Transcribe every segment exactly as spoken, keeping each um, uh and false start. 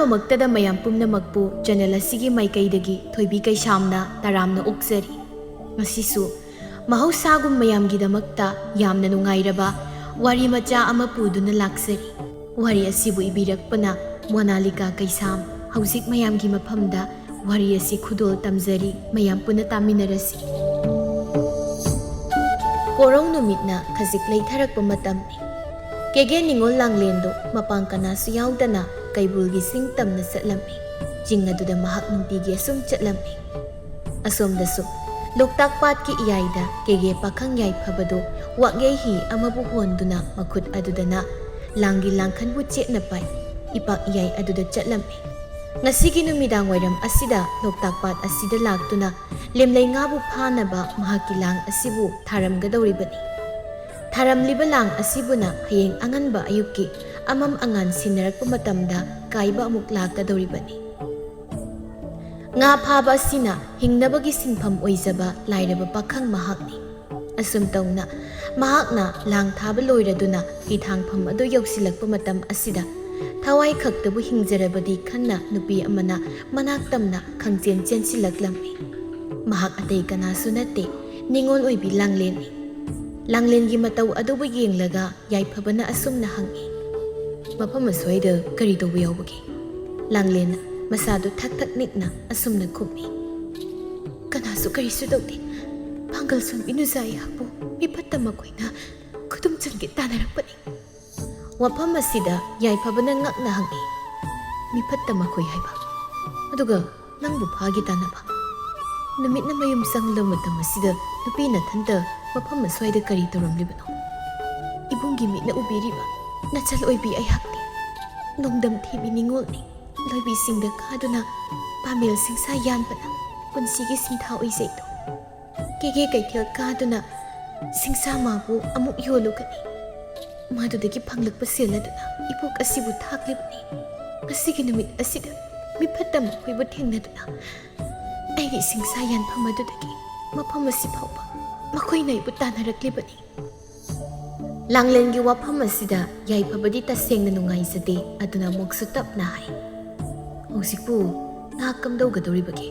ꯑꯍꯥꯟꯕꯃꯛꯇꯗ ꯃꯌꯥꯝ ꯄꯨꯝꯅꯃꯛꯄꯨ channel ꯑꯁꯤꯒꯤ ꯃꯥꯏꯀꯩꯗꯒꯤ ꯊꯣꯏꯕꯤ ꯀꯩꯁꯥꯝꯅ ꯇꯔꯥꯝꯅ ꯑꯣꯛꯆꯔꯤ꯫ ꯉꯁꯤꯁꯨ ꯃꯍꯧꯁꯥꯒꯨꯝ ꯃꯌꯥꯝꯒꯤꯗꯃꯛꯇ ꯌꯥꯝꯅ ꯅꯨꯡꯉꯥꯏꯔꯕ ꯋꯥꯔꯤ ꯃꯆꯥ ꯑꯃ ꯄꯨꯗꯨꯅ ꯂꯥꯛꯆꯔꯤ꯫ ꯋꯥꯔꯤ ꯑꯁꯤꯕꯨ ꯏꯕꯤꯔꯛꯄꯅ ꯃꯣꯅꯥꯂꯤꯀꯥ ꯀꯩꯁꯥꯝ꯫ ꯍꯧꯖꯤꯛ ꯃꯌꯥꯝꯒꯤ ꯃꯐꯝꯗ ꯋꯥꯔꯤ ꯑꯁꯤ ꯈꯨꯗꯣꯜ ꯇꯝꯖꯔꯤ, ꯃꯌꯥꯝ ꯄꯨꯟꯅ ꯇꯥꯃꯤꯟꯅꯔꯁꯤ꯫ ꯀꯣꯔꯧ ꯅꯨꯃꯤꯠꯅ ꯈꯖꯤꯛ ꯂꯩꯊꯔꯛꯄ ꯃꯇꯝꯅꯤ꯫ ꯀꯦꯒꯦ ꯅꯤꯉꯣꯜ ꯂꯥꯡꯂꯦꯟꯗꯣ ꯃꯄꯥꯡ ꯀꯅꯥꯁꯨ ꯌꯥꯎꯗꯅ ꯀꯩꯕꯨꯜꯒꯤ ꯆꯤꯡ ꯇꯝꯅ ꯆꯠꯂꯝꯃꯤ꯫ ꯆꯤꯡ ꯑꯗꯨꯗ ꯃꯍꯥꯛ ꯅꯨꯡꯇꯤꯒꯤ ꯑꯁꯨꯝ ꯆꯠꯂꯝꯃꯤ꯫ ꯑꯁꯣꯝꯗꯁꯨ ꯂꯣꯛꯇꯥꯛ ꯄꯥꯠꯀꯤ ꯏꯌꯥꯏꯗ ꯀꯦꯒꯦ ꯄꯥꯈꯪ ꯌꯥꯏꯐꯕꯗꯣ ꯋꯥꯛꯌꯩ ꯍꯤ ꯑꯃꯕꯨ ꯍꯣꯟꯗꯨꯅ ꯃꯈꯨꯠ ꯑꯗꯨꯗꯅ ꯂꯥꯡꯒꯤ ꯂꯥꯡꯈꯟꯕꯨ ꯆꯦꯠꯅ ꯄꯥꯏ ꯏꯄꯥꯛ ꯏꯌꯥꯏ ꯑꯗꯨꯗ ꯆꯠꯂꯝꯃꯤ꯫ ꯉꯁꯤꯒꯤ ꯅꯨꯃꯤꯗꯥꯡ ꯋꯥꯏꯔꯝ ꯑꯁꯤꯗ ꯂꯣꯛꯇꯥꯛ ꯄꯥꯠ ꯑꯁꯤꯗ ꯂꯥꯛꯇꯨꯅ ꯂꯦꯝꯂꯩ ꯉꯥꯕꯨ ꯐꯥꯅꯕ ꯃꯍꯥꯛꯀꯤ ꯂꯥꯡ ꯑꯁꯤꯕꯨ ꯊꯥꯔꯝꯒꯗꯧꯔꯤꯕꯅꯤ꯫ ꯊꯥꯔꯝꯂꯤꯕ ꯂꯥꯡ ꯑꯁꯤꯕꯨꯅ ꯍꯌꯦꯡ ꯑꯉꯟꯕ ꯑꯌꯨꯛꯀꯤ ꯑꯃꯝ ꯑꯉꯥꯟ ꯁꯤꯟꯅꯔꯛꯄ ꯃꯇꯝꯗ ꯀꯥꯏꯕ ꯑꯃꯨꯛ ꯂꯥꯛꯀꯗꯧꯔꯤꯕꯅꯤ꯫ ꯉꯥ ꯐꯥꯕ ꯑꯁꯤꯅ ꯍꯤꯡꯅꯕꯒꯤ ꯁꯤꯟꯐꯝ ꯑꯣꯏꯖꯕ ꯂꯥꯏꯔꯕ ꯄꯥꯈꯪ ꯃꯍꯥꯛꯅꯤ꯫ ꯑꯁꯨꯝ ꯇꯧꯅ ꯃꯍꯥꯛꯅ ꯂꯥꯡ ꯊꯥꯕ ꯂꯣꯏꯔꯗꯨꯅ ꯍꯤꯊꯥꯡꯐꯝ ꯑꯗꯨ ꯌꯧꯁꯤꯜꯂꯛꯄ ꯃꯇꯝ ꯑꯁꯤꯗ ꯊꯋꯥꯏ ꯈꯛꯇꯕꯨ ꯍꯤꯡꯖꯔꯕꯗꯤ ꯈꯟꯅ ꯅꯨꯄꯤ ꯑꯃꯅ ꯃꯅꯥꯛ ꯇꯝꯅ ꯈꯪꯆꯦꯟ ꯆꯦꯟꯁꯤꯜꯂꯛꯂꯝꯃꯤ꯫ ꯃꯍꯥꯛ ꯑꯇꯩ ꯀꯅꯥꯁꯨ ꯅꯠꯇꯦ, ꯅꯤꯉꯣꯜ ꯑꯣꯏꯕꯤ ꯂꯥꯡꯂꯦꯟꯅꯤ꯫ ꯂꯥꯡꯂꯦꯟꯒꯤ ꯃꯇꯧ ꯑꯗꯨꯕꯨ ꯌꯦꯡꯂꯒ ꯌꯥꯏꯐꯕꯅ ꯑꯁꯨꯝꯅ ꯍꯪꯉꯤ, "ꯃꯐꯝ ꯑꯁ꯭ꯋꯥꯏꯗ ꯀꯔꯤ ꯇꯧꯕ ꯌꯥꯎꯕꯒꯦ?" ꯂꯥꯡꯂꯦꯟꯅ ꯃꯁꯥꯗꯨ ꯊꯛ ꯊꯛ ꯅꯤꯛꯅ ꯑꯁꯨꯝꯅ ꯈꯨꯝꯃꯤ, "ꯀꯅꯥꯁꯨ ꯀꯔꯤꯁꯨ ꯇꯧꯗꯦ꯫ ꯄꯥꯡꯒꯜ ꯁꯣꯟꯕꯤ ꯅꯨꯖꯥ ꯑꯩꯍꯥꯛꯄꯨ ꯃꯤꯐꯠꯇ ꯃꯈꯣꯏꯅ ꯈꯨꯗꯨꯝ ꯆꯟꯒꯦ ꯇꯥꯟꯅꯔꯛꯄꯅꯤ꯫" ꯋꯥꯐꯝ ꯑꯁꯤꯗ ꯌꯥꯏꯐꯕꯅ ꯉꯛꯅ ꯍꯪꯉꯤ, "ꯃꯤꯐꯠꯇ ꯃꯈꯣꯏ ꯍꯥꯏꯕ? ꯑꯗꯨꯒ ꯅꯪꯕꯨ ꯐꯥꯒꯦ ꯇꯥꯟꯅꯕ? ꯅꯨꯃꯤꯠꯅ ꯃꯌꯨꯝ ꯆꯪꯂꯕ ꯃꯇꯝ ꯑꯁꯤꯗ ꯅꯨꯄꯤ ꯅꯊꯟꯇ ꯃꯐꯝ ꯑꯁ꯭ꯋꯥꯏꯗ ꯀꯔꯤ ꯇꯧꯔꯝꯂꯤꯕꯅꯣ? ꯏꯕꯨꯡꯒꯤ ꯃꯤꯠꯅ ꯎꯕꯤꯔꯤꯕ ꯅꯆꯜ ꯑꯣꯏꯕꯤ ꯑꯩꯍꯥꯛꯇꯤ ꯅꯣꯡꯗꯝ ꯊꯤꯕꯤ ꯅꯤꯉꯣꯜꯅꯤ꯫ ꯂꯣꯏꯕꯤꯁꯤꯡꯗ ꯀꯥꯗꯨꯅ ꯄꯥꯃꯦꯜ ꯁꯤꯡꯁꯥ ꯌꯥꯟꯕꯅ ꯄꯨꯟꯁꯤꯒꯤ ꯁꯤꯡꯊꯥ ꯑꯣꯏꯖꯩꯗꯣ꯫ ꯀꯦꯒꯦ ꯀꯩꯊꯦꯜ ꯀꯥꯗꯨꯅ ꯁꯤꯡꯁꯥ ꯃꯥꯕꯨ ꯑꯃꯨꯛ ꯌꯣꯜꯂꯨꯒꯅꯤ꯫ ꯃꯗꯨꯗꯒꯤ ꯐꯪꯂꯛꯄ ꯁꯦꯜ ꯑꯗꯨꯅ ꯏꯕꯣꯛ ꯑꯁꯤꯕꯨ ꯊꯥꯛꯂꯤꯕꯅꯤ꯫ ꯉꯁꯤꯒꯤ ꯅꯨꯃꯤꯠ ꯑꯁꯤꯗ ꯃꯤꯐꯠꯇ ꯃꯈꯣꯏꯕꯨ ꯊꯦꯡꯅꯗꯨꯅ ꯑꯩꯒꯤ ꯁꯤꯡꯁꯥ ꯌꯥꯟꯐꯝ ꯑꯗꯨꯗꯒꯤ ꯃꯐꯝ ꯑꯁꯤ ꯐꯥꯎꯕ ꯃꯈꯣꯏꯅ ꯑꯩꯕꯨ ꯇꯥꯟꯅꯔꯛꯂꯤꯕꯅꯤ꯫" ꯂꯥꯡꯂꯦꯟꯒꯤ ꯋꯥꯐꯝ ꯑꯁꯤꯗ ꯌꯥꯏꯐꯕꯗꯤ ꯇꯁꯦꯡꯅ ꯅꯨꯡꯉꯥꯏꯖꯗꯦ, ꯑꯗꯨꯅ ꯑꯃꯨꯛꯁꯨ ꯇꯞꯅ ꯍꯥꯏ, ꯍꯧꯖꯤꯛꯄꯨ ꯅꯍꯥꯛ ꯀꯝꯗꯧꯒꯗꯧꯔꯤꯕꯒꯦ?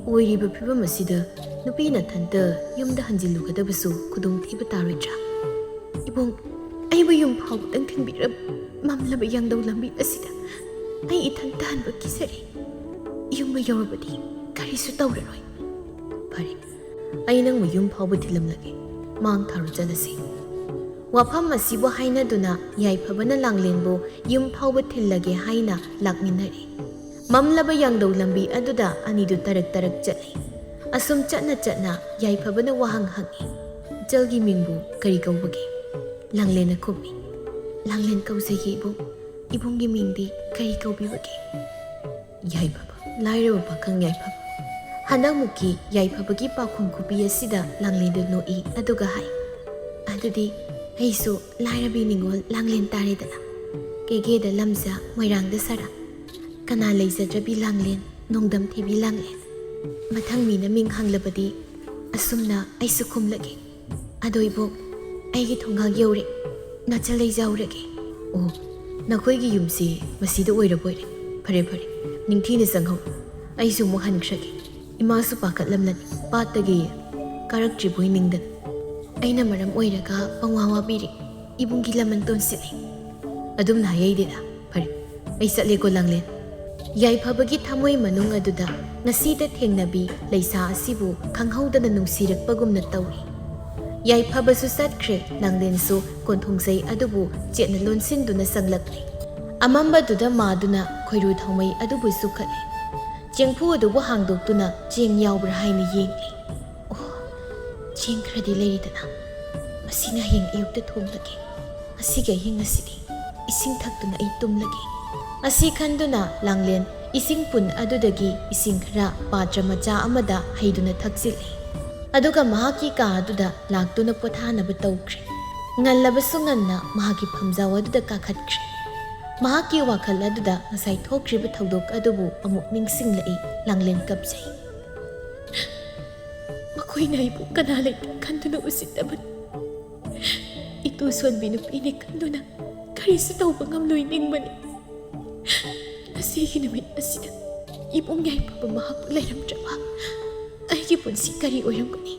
ꯑꯣꯏꯔꯤꯕ ꯐꯤꯕꯝ ꯑꯁꯤꯗ ꯅꯨꯄꯤ ꯅꯊꯟꯇ ꯌꯨꯝꯗ ꯍꯟꯖꯤꯜꯂꯨꯒꯗꯕꯁꯨ ꯈꯨꯗꯣꯡꯊꯤꯕ ꯇꯥꯔꯣꯏꯗ꯭ꯔꯥ? ꯏꯕꯨꯡ, ꯑꯩꯕꯨ ꯌꯨꯝ ꯐꯥꯎꯕꯗꯪ ꯊꯤꯟꯕꯤꯔꯝ-, ꯃꯝꯂꯕ ꯌꯥꯡꯗꯧ ꯂꯝꯕꯤ ꯑꯁꯤꯗ ꯑꯩ ꯏꯊꯟꯇ ꯍꯟꯕ ꯀꯤꯖꯔꯦ꯫ ꯌꯨꯝꯕ ꯌꯧꯔꯕꯗꯤ ꯀꯔꯤꯁꯨ ꯇꯧꯔꯔꯣꯏ꯫ ꯐꯔꯦ, ꯑꯩ ꯅꯪꯕꯨ ꯌꯨꯝ ꯐꯥꯎꯕ ꯊꯤꯜꯂꯝꯂꯒꯦ꯫ ꯃꯥꯡ ꯊꯥꯔꯨ ꯆꯠꯂꯁꯤ꯫ ꯋꯥꯐꯝ ꯑꯁꯤꯕꯨ ꯍꯥꯏꯅꯗꯨꯅ ꯌꯥꯏꯐꯕꯅ ꯂꯥꯡꯂꯦꯟꯕꯨ ꯌꯨꯝ ꯐꯥꯎꯕ ꯊꯤꯜꯂꯒꯦ ꯍꯥꯏꯅ ꯂꯥꯛꯃꯤꯟꯅꯔꯦ꯫ ꯃꯝꯂꯕ ꯌꯥꯡꯗꯧ ꯂꯝꯕꯤ ꯑꯗꯨꯗ ꯑꯅꯤꯗꯨ ꯇꯔꯛ ꯇꯔꯛ ꯆꯠꯂꯤ꯫ ꯑꯁꯨꯝ ꯆꯠꯅ ꯆꯠꯅ ꯌꯥꯏꯐꯕꯅ ꯋꯥꯍꯪ ꯍꯪꯉꯤ, "ꯏꯆꯜꯒꯤ ꯃꯤꯡꯕꯨ ꯀꯔꯤ ꯀꯧꯕꯒꯦ?" ꯂꯥꯡꯂꯦꯟꯅ ꯈꯨꯝꯃꯤ, "ꯂꯥꯡꯂꯦꯟ ꯀꯧꯖꯩꯌꯦ ꯏꯕꯨꯡ꯫ ꯏꯕꯨꯡꯒꯤ ꯃꯤꯡꯗꯤ ꯀꯔꯤ ꯀꯧꯕꯤꯕꯒꯦ?" ꯌꯥꯏꯐꯕ, ꯂꯥꯏꯔꯕ ꯄꯥꯈꯪ ꯌꯥꯏꯐꯕ꯫ ꯍꯟꯗꯛꯃꯨꯛꯀꯤ ꯌꯥꯏꯐꯕꯒꯤ ꯄꯥꯎꯈꯨꯝ ꯈꯨꯕꯤ ꯑꯁꯤꯗ ꯂꯥꯡꯂꯦꯟꯗꯨ ꯅꯣꯛꯏ, ꯑꯗꯨꯒ ꯍꯥꯏ, "ꯑꯗꯨꯗꯤ ꯑꯩꯁꯨ ꯂꯥꯏꯔꯕꯤ ꯅꯤꯉꯣꯜ ꯂꯥꯡꯂꯦꯟ ꯇꯥꯔꯦꯗꯅ꯫ ꯀꯦꯒꯦꯗ ꯂꯝꯖꯥ, ꯃꯣꯏꯔꯥꯡꯗ ꯁꯔꯥ꯫ ꯀꯅꯥ ꯂꯩꯖꯗ꯭ꯔꯕꯤ ꯂꯥꯡꯂꯦꯟ, ꯅꯣꯡꯗꯝ ꯊꯤꯕꯤ ꯂꯥꯡꯂꯦꯟ꯫ ꯃꯊꯪ ꯃꯤꯅ ꯃꯤꯡ ꯍꯪꯂꯕꯗꯤ ꯑꯁꯨꯝꯅ ꯑꯩꯁꯨ ꯈꯨꯝꯂꯒꯦ꯫ ꯑꯗꯣ ꯏꯕꯣꯛ, ꯑꯩꯒꯤ ꯊꯣꯡꯒꯥꯜ ꯌꯧꯔꯦ꯫ ꯅꯆꯜ ꯂꯩꯖꯍꯧꯔꯒꯦ꯫" "ꯑꯣ, ꯅꯈꯣꯏꯒꯤ ꯌꯨꯝꯁꯤ ꯃꯁꯤꯗ ꯑꯣꯏꯔꯕꯣꯏꯔꯦ꯫ ꯐꯔꯦ, ꯐꯔꯦ, ꯅꯤꯡꯊꯤꯅ ꯆꯪꯍꯧ꯫ ꯑꯩꯁꯨ ꯑꯃꯨꯛ ꯍꯟꯈ꯭ꯔꯒꯦ꯫ ꯏꯃꯥꯁꯨ ꯄꯥꯈꯠꯂꯝꯂꯅꯤ꯫ ꯄꯥꯠꯇꯒꯤ ꯀꯥꯔꯛꯇ꯭ꯔꯤꯕꯣꯏ ꯅꯤꯡꯗꯅ꯫ ꯑꯩꯅ ꯃꯔꯝ ꯑꯣꯏꯔꯒ ꯄꯪꯋꯥ ꯋꯥꯕꯤꯔꯦ꯫ ꯏꯕꯨꯡꯒꯤ ꯂꯃꯟ ꯇꯣꯟꯁꯤꯠꯂꯦ꯫" "ꯑꯗꯨꯝꯅ ꯍꯥꯏꯍꯩꯗꯦꯗ꯫ ꯐꯔꯦ, ꯑꯩ ꯆꯠꯂꯦꯀꯣ ꯂꯥꯡꯂꯦꯟ꯫" ꯌꯥꯏꯐꯕꯒꯤ ꯊꯃꯣꯏ ꯃꯅꯨꯡ ꯑꯗꯨꯗ ꯉꯁꯤꯗ ꯊꯦꯡꯅꯕꯤ ꯂꯩꯁꯥ ꯑꯁꯤꯕꯨ ꯈꯪꯍꯧꯗꯅ ꯅꯨꯡꯁꯤꯔꯛꯄꯒꯨꯝꯅ ꯇꯧꯔꯤ꯫ ꯌꯥꯏꯐꯕꯁꯨ ꯆꯠꯈ꯭ꯔꯦ, ꯂꯥꯡꯂꯦꯟꯁꯨ ꯀꯣꯟꯊꯣꯡꯖꯩ ꯑꯗꯨꯕꯨ ꯆꯦꯠꯅ ꯂꯣꯟꯁꯤꯟꯗꯨꯅ ꯆꯪꯂꯛꯂꯦ꯫ ꯑꯃꯝꯕꯗꯨꯗ ꯃꯥꯗꯨꯅ ꯈꯣꯏꯔꯨ ꯊꯥꯎꯃꯩ ꯑꯗꯨꯕꯨ ꯆꯨꯈꯠꯂꯦ꯫ ꯆꯦꯡꯐꯨ ꯑꯗꯨꯕꯨ ꯍꯥꯡꯗꯣꯛꯇꯨꯅ ꯆꯦꯡ ꯌꯥꯎꯕ꯭ꯔꯥ ꯍꯥꯏꯅ ꯌꯦꯡꯂꯦ꯫ "ꯑꯣ, ꯆꯦꯡ ꯈꯔꯗꯤ ꯂꯩꯔꯤꯗꯅ, ꯃꯁꯤꯅ ꯍꯌꯦꯡ ꯑꯌꯨꯛꯇ ꯊꯣꯡꯂꯒꯦ꯫ ꯉꯁꯤꯒꯤ ꯑꯍꯤꯡ ꯑꯁꯤꯗꯤ ꯏꯁꯤꯡ ꯊꯛꯇꯨꯅ ꯑꯩ ꯇꯨꯝꯂꯒꯦ꯫" ꯑꯁꯤ ꯈꯟꯗꯨꯅ ꯂꯥꯡꯂꯦꯟ ꯏꯁꯤꯡ ꯄꯨꯟ ꯑꯗꯨꯗꯒꯤ ꯏꯁꯤꯡ ꯈꯔ ꯄꯥꯇ꯭ꯔ ꯃꯆꯥ ꯑꯃꯗ ꯍꯩꯗꯨꯅ ꯊꯛꯆꯤꯜꯂꯦ꯫ ꯑꯗꯨꯒ ꯃꯍꯥꯛꯀꯤ ꯀꯥ ꯑꯗꯨꯗ ꯂꯥꯛꯇꯨꯅ ꯄꯣꯊꯥꯅꯕ ꯇꯧꯈ꯭ꯔꯦ꯫ ꯉꯜꯂꯕꯁꯨ ꯉꯟꯅ ꯃꯍꯥꯛꯀꯤ ꯐꯝꯖꯥꯎ ꯑꯗꯨꯗ ꯀꯥꯈꯠꯈ꯭ꯔꯦ꯫ ꯃꯍꯥꯛꯀꯤ ꯋꯥꯈꯜ ꯑꯗꯨꯗ ꯉꯁꯥꯏ ꯊꯣꯛꯈ꯭ꯔꯤꯕ ꯊꯧꯗꯣꯛ ꯑꯗꯨꯕꯨ ꯑꯃꯨꯛ ꯅꯤꯡꯁꯤꯡꯂꯛꯏ꯫ ꯂꯥꯡꯂꯦꯟ ꯀꯞꯆꯩ꯫ "ꯃꯈꯣꯏꯅ ꯑꯩꯕꯨ ꯀꯅꯥ ꯂꯩꯇꯦ ꯈꯟꯗꯨꯅ ꯎꯁꯤꯠꯇꯕꯅꯤ꯫ ꯏꯇꯨ ꯁꯣꯟꯕꯤ ꯅꯨꯄꯤꯅꯤ ꯈꯟꯗꯨꯅ ꯀꯔꯤꯁꯨ ꯇꯧꯕ ꯉꯝꯂꯣꯏ ꯅꯤꯡꯕꯅꯤ꯫ ꯉꯁꯤꯒꯤ ꯅꯨꯃꯤꯠ ꯑꯁꯤꯗ ꯏꯕꯨꯡ ꯌꯥꯏꯐꯕ ꯃꯍꯥꯛꯄꯨ ꯂꯩꯔꯝꯗ꯭ꯔꯕ ꯑꯩꯒꯤ ꯄꯨꯟꯁꯤ ꯀꯔꯤ ꯑꯣꯏꯔꯝꯒꯅꯤ?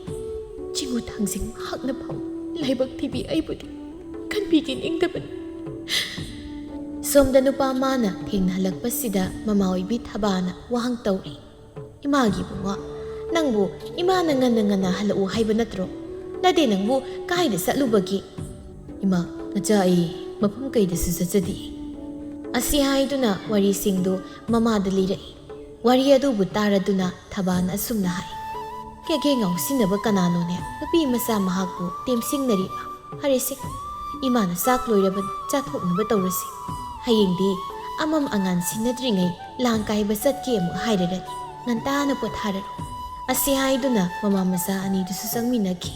ꯆꯤꯡꯉꯨ ꯊꯥꯡꯖꯤꯡ ꯃꯍꯥꯛꯅ ꯐꯥꯎ ꯂꯥꯏꯕꯛ ꯊꯤꯕꯤ ꯑꯩꯕꯨꯗꯤ ꯀꯟꯕꯤꯒꯦ ꯅꯤꯡꯗꯕꯅꯤ꯫ ꯁꯣꯝꯗ ꯅꯨꯄꯥ ꯃꯥꯅ ꯊꯦꯡꯅꯍꯜꯂꯛꯄꯁꯤꯗ ꯃꯃꯥ ꯑꯣꯏꯕꯤ ꯊꯕꯥꯅ ꯋꯥꯍꯪ ꯇꯧꯔꯤ꯫ "ꯏꯃꯥꯒꯤ ꯏꯕꯨꯡꯉꯣ, ꯅꯪꯕꯨ ꯏꯃꯥꯅ ꯉꯟꯅ ꯉꯟꯅ ꯍꯜꯂꯛꯎ ꯍꯥꯏꯕ ꯅꯠꯇ꯭ꯔꯣ? ꯅꯗꯦ ꯅꯪꯕꯨ ꯀꯥꯏꯗ ꯆꯠꯂꯨꯕꯒꯦ?" "ꯏꯃꯥ, ꯅꯆꯥ, ꯑꯩ ꯃꯐꯝ ꯀꯩꯗꯁꯨ ꯆꯠꯆꯗꯦ꯫" ꯑꯁꯤ ꯍꯥꯏꯗꯨꯅ ꯋꯥꯔꯤꯁꯤꯡꯗꯨ ꯃꯃꯥꯗ ꯂꯤꯔꯛꯏ꯫ ꯋꯥꯔꯤ ꯑꯗꯨꯕꯨ ꯇꯥꯔꯗꯨꯅ ꯊꯕꯥꯅ ꯑꯁꯨꯝꯅ ꯍꯥꯏ, "ꯀꯦꯒꯦ ꯉꯥꯎꯁꯤꯟꯅꯕ ꯀꯅꯥꯅꯣꯅꯦ? ꯅꯨꯄꯤ ꯃꯆꯥ ꯃꯍꯥꯛꯄꯨ ꯇꯦꯝꯁꯤꯡꯅꯔꯤꯕ? ꯐꯔꯦꯁꯦ, ꯏꯃꯥꯅ ꯆꯥꯛ ꯂꯣꯏꯔꯕꯅꯤ, ꯆꯥꯊꯣꯛꯅꯕ ꯇꯧꯔꯁꯤ꯫ ꯍꯌꯦꯡꯗꯤ ꯑꯃꯝ ꯑꯉꯥꯟ ꯁꯤꯟꯅꯗ꯭ꯔꯤꯉꯩ ꯂꯥꯡ ꯀꯥꯏꯕ ꯆꯠꯀꯦ ꯑꯃꯨꯛ ꯍꯥꯏꯔꯔꯅꯤ꯫ ꯉꯟꯇꯥꯅ ꯄꯣꯊꯥꯔꯔꯣ꯫" ꯑꯁꯤ ꯍꯥꯏꯗꯨꯅ ꯃꯃꯥ ꯃꯆꯥ ꯑꯅꯤꯗꯨꯁꯨ ꯆꯪꯃꯤꯟꯅꯈꯤ꯫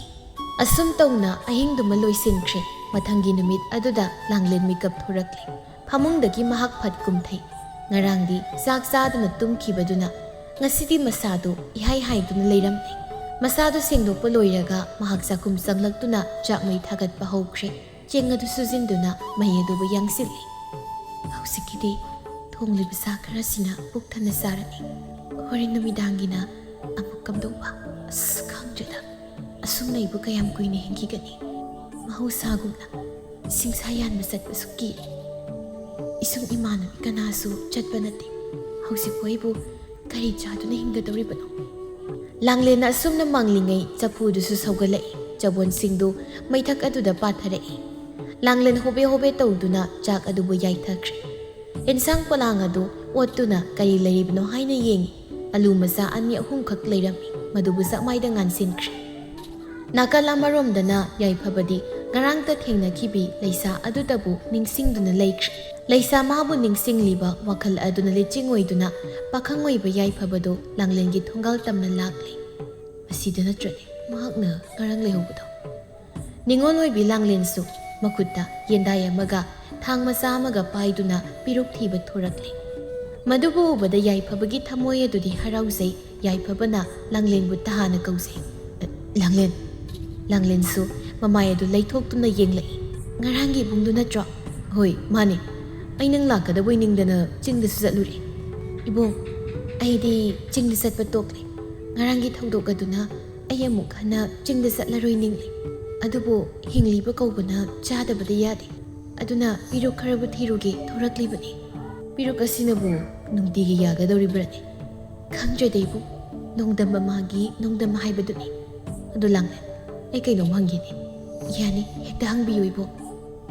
ꯑꯁꯨꯝ ꯇꯧꯅ ꯑꯍꯤꯡꯗꯨꯃ ꯂꯣꯏꯁꯤꯟꯈ꯭ꯔꯦ꯫ ꯃꯊꯪꯒꯤ ꯅꯨꯃꯤꯠ ꯑꯗꯨꯗ ꯂꯥꯡꯂꯦꯟ ꯃꯤꯀꯞ ꯊꯣꯔꯛꯂꯦ꯫ ꯐꯃꯨꯡꯗꯒꯤ ꯃꯍꯥꯛ ꯐꯠ ꯀꯨꯝꯊꯩ꯫ ꯉꯔꯥꯡꯗꯤ ꯆꯥꯛ ꯆꯥꯗꯅ ꯇꯨꯝꯈꯤꯕꯗꯨꯅ ꯉꯁꯤꯗꯤ ꯃꯁꯥꯗꯨ ꯏꯍꯥꯏ ꯍꯥꯏꯗꯨꯅ ꯂꯩꯔꯝꯃꯤ꯫ ꯃꯁꯥꯗꯨ ꯁꯦꯡꯗꯣꯛꯄ ꯂꯣꯏꯔꯒ ꯃꯍꯥꯛ ꯆꯥꯛꯈꯨꯝ ꯆꯪꯂꯛꯇꯨꯅ ꯆꯥꯛ ꯃꯩ ꯊꯥꯒꯠꯄ ꯍꯧꯈ꯭ꯔꯦ꯫ ꯆꯦꯡ ꯑꯗꯨ ꯁꯨꯖꯤꯟꯗꯨꯅ ꯃꯩ ꯑꯗꯨꯕꯨ ꯌꯥꯡꯁꯤꯜꯂꯤ꯫ "ꯍꯧꯖꯤꯛꯀꯤꯗꯤ ꯊꯣꯡꯂꯤꯕ ꯆꯥꯛ ꯈꯔꯁꯤꯅ ꯄꯨꯛ ꯊꯟꯅ ꯆꯥꯔꯅꯤ꯫ ꯍꯣꯔꯦꯟ ꯅꯨꯃꯤꯗꯥꯡꯒꯤꯅ ꯑꯃꯨꯛ ꯀꯝꯗꯧꯕ? ꯑꯁ, ꯈꯪꯗ꯭ꯔꯦꯗ꯫ ꯑꯁꯨꯝ ꯂꯩꯕꯨ ꯀꯌꯥꯝ ꯀꯨꯏꯅ ꯍꯤꯡꯈꯤꯒꯅꯤ? ꯃꯍꯧꯁꯥꯒꯨꯝꯅ ꯁꯤꯡꯁꯥ ꯌꯥꯟꯕ ꯆꯠꯄꯁꯨ ꯀꯤ꯫ ꯏꯁꯨꯡ ꯏꯃꯥꯟꯅꯕꯤ ꯀꯅꯥꯁꯨ ꯆꯠꯄ ꯅꯠꯇꯦ꯫ ꯍꯧꯖꯤꯛꯄꯨ ꯑꯩꯕꯨ ꯀꯔꯤ ꯆꯥꯗꯨꯅ ꯍꯤꯡꯒꯗꯧꯔꯤꯕꯅꯣ?" ꯂꯥꯡꯂꯦꯟꯅ ꯑꯁꯨꯝꯅ ꯃꯥꯡꯂꯤꯉꯩ ꯆꯐꯨꯗꯨꯁꯨ ꯁꯧꯒꯠꯂꯛꯏ꯫ ꯆꯕꯣꯟꯁꯤꯡꯗꯨ ꯃꯩꯊꯛ ꯑꯗꯨꯗ ꯄꯥꯊꯔꯛꯏ꯫ ꯂꯥꯡꯂꯦꯟ ꯍꯣꯕꯦ ꯍꯣꯕꯦ ꯇꯧꯗꯨꯅ ꯆꯥꯛ ꯑꯗꯨꯕꯨ ꯌꯥꯏꯊꯈ꯭ꯔꯦ꯫ ꯑꯦꯟꯁꯥꯡ ꯄꯣꯂꯥꯡ ꯑꯗꯨ ꯑꯣꯠꯇꯨꯅ ꯀꯔꯤ ꯂꯩꯔꯤꯕꯅꯣ ꯍꯥꯏꯅ ꯌꯦꯡꯏ꯫ ꯑꯂꯨ ꯃꯆꯥ ꯑꯅꯤ ꯑꯍꯨꯝꯈꯛ ꯂꯩꯔꯝꯃꯤ꯫ ꯃꯗꯨꯕꯨ ꯆꯥꯛꯃꯥꯏꯗ ꯉꯥꯟꯁꯤꯟꯈ꯭ꯔꯦ꯫ ꯅꯥꯀꯜ ꯑꯃꯔꯣꯝꯗꯅ ꯌꯥꯏꯐꯕꯗꯤ ꯉꯔꯥꯡꯇ ꯊꯦꯡꯅꯈꯤꯕꯤ ꯂꯩꯁꯥ ꯑꯗꯨꯗꯕꯨ ꯅꯤꯡꯁꯤꯡꯗꯨꯅ ꯂꯩꯈ꯭ꯔꯦ꯫ ꯂꯩꯁꯥ ꯃꯥꯕꯨ ꯅꯤꯡꯁꯤꯡꯂꯤꯕ ꯋꯥꯈꯜ ꯑꯗꯨꯅ ꯂꯤꯆꯤꯡ ꯑꯣꯏꯗꯨꯅ ꯄꯥꯈꯪ ꯑꯣꯏꯕ ꯌꯥꯏꯐꯕꯗꯨ ꯂꯥꯡꯂꯦꯟꯒꯤ ꯊꯣꯡꯒꯥꯜ ꯇꯝꯅ ꯂꯥꯛꯂꯤ꯫ "ꯃꯁꯤꯗ ꯅꯠꯇ꯭ꯔꯅꯦ ꯃꯍꯥꯛꯅ ꯉꯔꯥꯡ ꯂꯩꯍꯧꯕꯗꯣ?" ꯅꯤꯉꯣꯜ ꯑꯣꯏꯕꯤ ꯂꯥꯡꯂꯦꯟꯁꯨ ꯃꯈꯨꯠꯇ ꯌꯦꯟꯗꯥꯏ ꯑꯃꯒ ꯊꯥꯡ ꯃꯆꯥ ꯑꯃꯒ ꯄꯥꯏꯗꯨꯅ ꯄꯤꯔꯨꯛ ꯊꯤꯕ ꯊꯣꯔꯛꯂꯤ꯫ ꯃꯗꯨꯕꯨ ꯎꯕꯗ ꯌꯥꯏꯐꯕꯒꯤ ꯊꯃꯣꯏ ꯑꯗꯨꯗꯤ ꯍꯔꯥꯎꯖꯩ꯫ ꯌꯥꯏꯐꯕꯅ ꯂꯥꯡꯂꯦꯟꯕꯨ ꯇꯍꯥꯅ ꯀꯧꯖꯩ꯫ "ꯂꯥꯡꯂꯦꯟ!" ꯂꯥꯡꯂꯦꯟꯁꯨ ꯃꯃꯥꯏ ꯑꯗꯨ ꯂꯩꯊꯣꯛꯇꯨꯅ ꯌꯦꯡꯂꯛꯏ꯫ "ꯉꯔꯥꯡꯒꯤ ꯏꯕꯨꯡꯗꯨ ꯅꯠꯇ꯭ꯔꯣ?" "ꯍꯣꯏ, ꯃꯥꯅꯤ꯫ ꯑꯩ ꯅꯪ ꯂꯥꯛꯀꯗꯕꯣꯏ ꯅꯤꯡꯗꯅ ꯆꯤꯡꯗꯁꯨ ꯆꯠꯂꯨꯔꯦ꯫ ꯏꯕꯣꯛ, ꯑꯩꯗꯤ ꯆꯤꯡꯗ ꯆꯠꯄ ꯇꯣꯛꯂꯦ꯫ ꯉꯔꯥꯡꯒꯤ ꯊꯧꯗꯣꯛ ꯑꯗꯨꯅ ꯑꯩ ꯑꯃꯨꯛ ꯍꯟꯅ ꯆꯤꯡꯗ ꯆꯠꯂꯔꯣꯏ ꯅꯤꯡꯂꯦ꯫ ꯑꯗꯨꯕꯨ ꯍꯤꯡꯂꯤꯕ ꯀꯧꯕꯅ ꯆꯥꯗꯕꯗꯤ ꯌꯥꯗꯦ꯫ ꯑꯗꯨꯅ ꯄꯤꯔꯨꯛ ꯈꯔꯕꯨ ꯊꯤꯔꯨꯒꯦ ꯊꯣꯔꯛꯂꯤꯕꯅꯤ꯫ ꯄꯤꯔꯨꯛ ꯑꯁꯤꯅꯕꯨ ꯅꯨꯡꯇꯤꯒꯤ ꯌꯥꯒꯗꯧꯔꯤꯕ꯭ꯔꯅꯦ? ꯈꯪꯗ꯭ꯔꯦꯗ ꯏꯕꯨꯡ, ꯅꯣꯡꯗꯝꯕ ꯃꯥꯒꯤ ꯅꯣꯡꯗꯝ ꯍꯥꯏꯕꯗꯨꯅꯤ꯫ ꯑꯗꯨ ꯂꯥꯡꯂꯦꯟ, ꯑꯩ ꯀꯩꯅꯣꯝ ꯍꯪꯒꯦꯅꯦ꯫ ꯌꯥꯅꯤ, ꯍꯦꯛꯇ ꯍꯪꯕꯤꯌꯨ ꯏꯕꯨꯡ꯫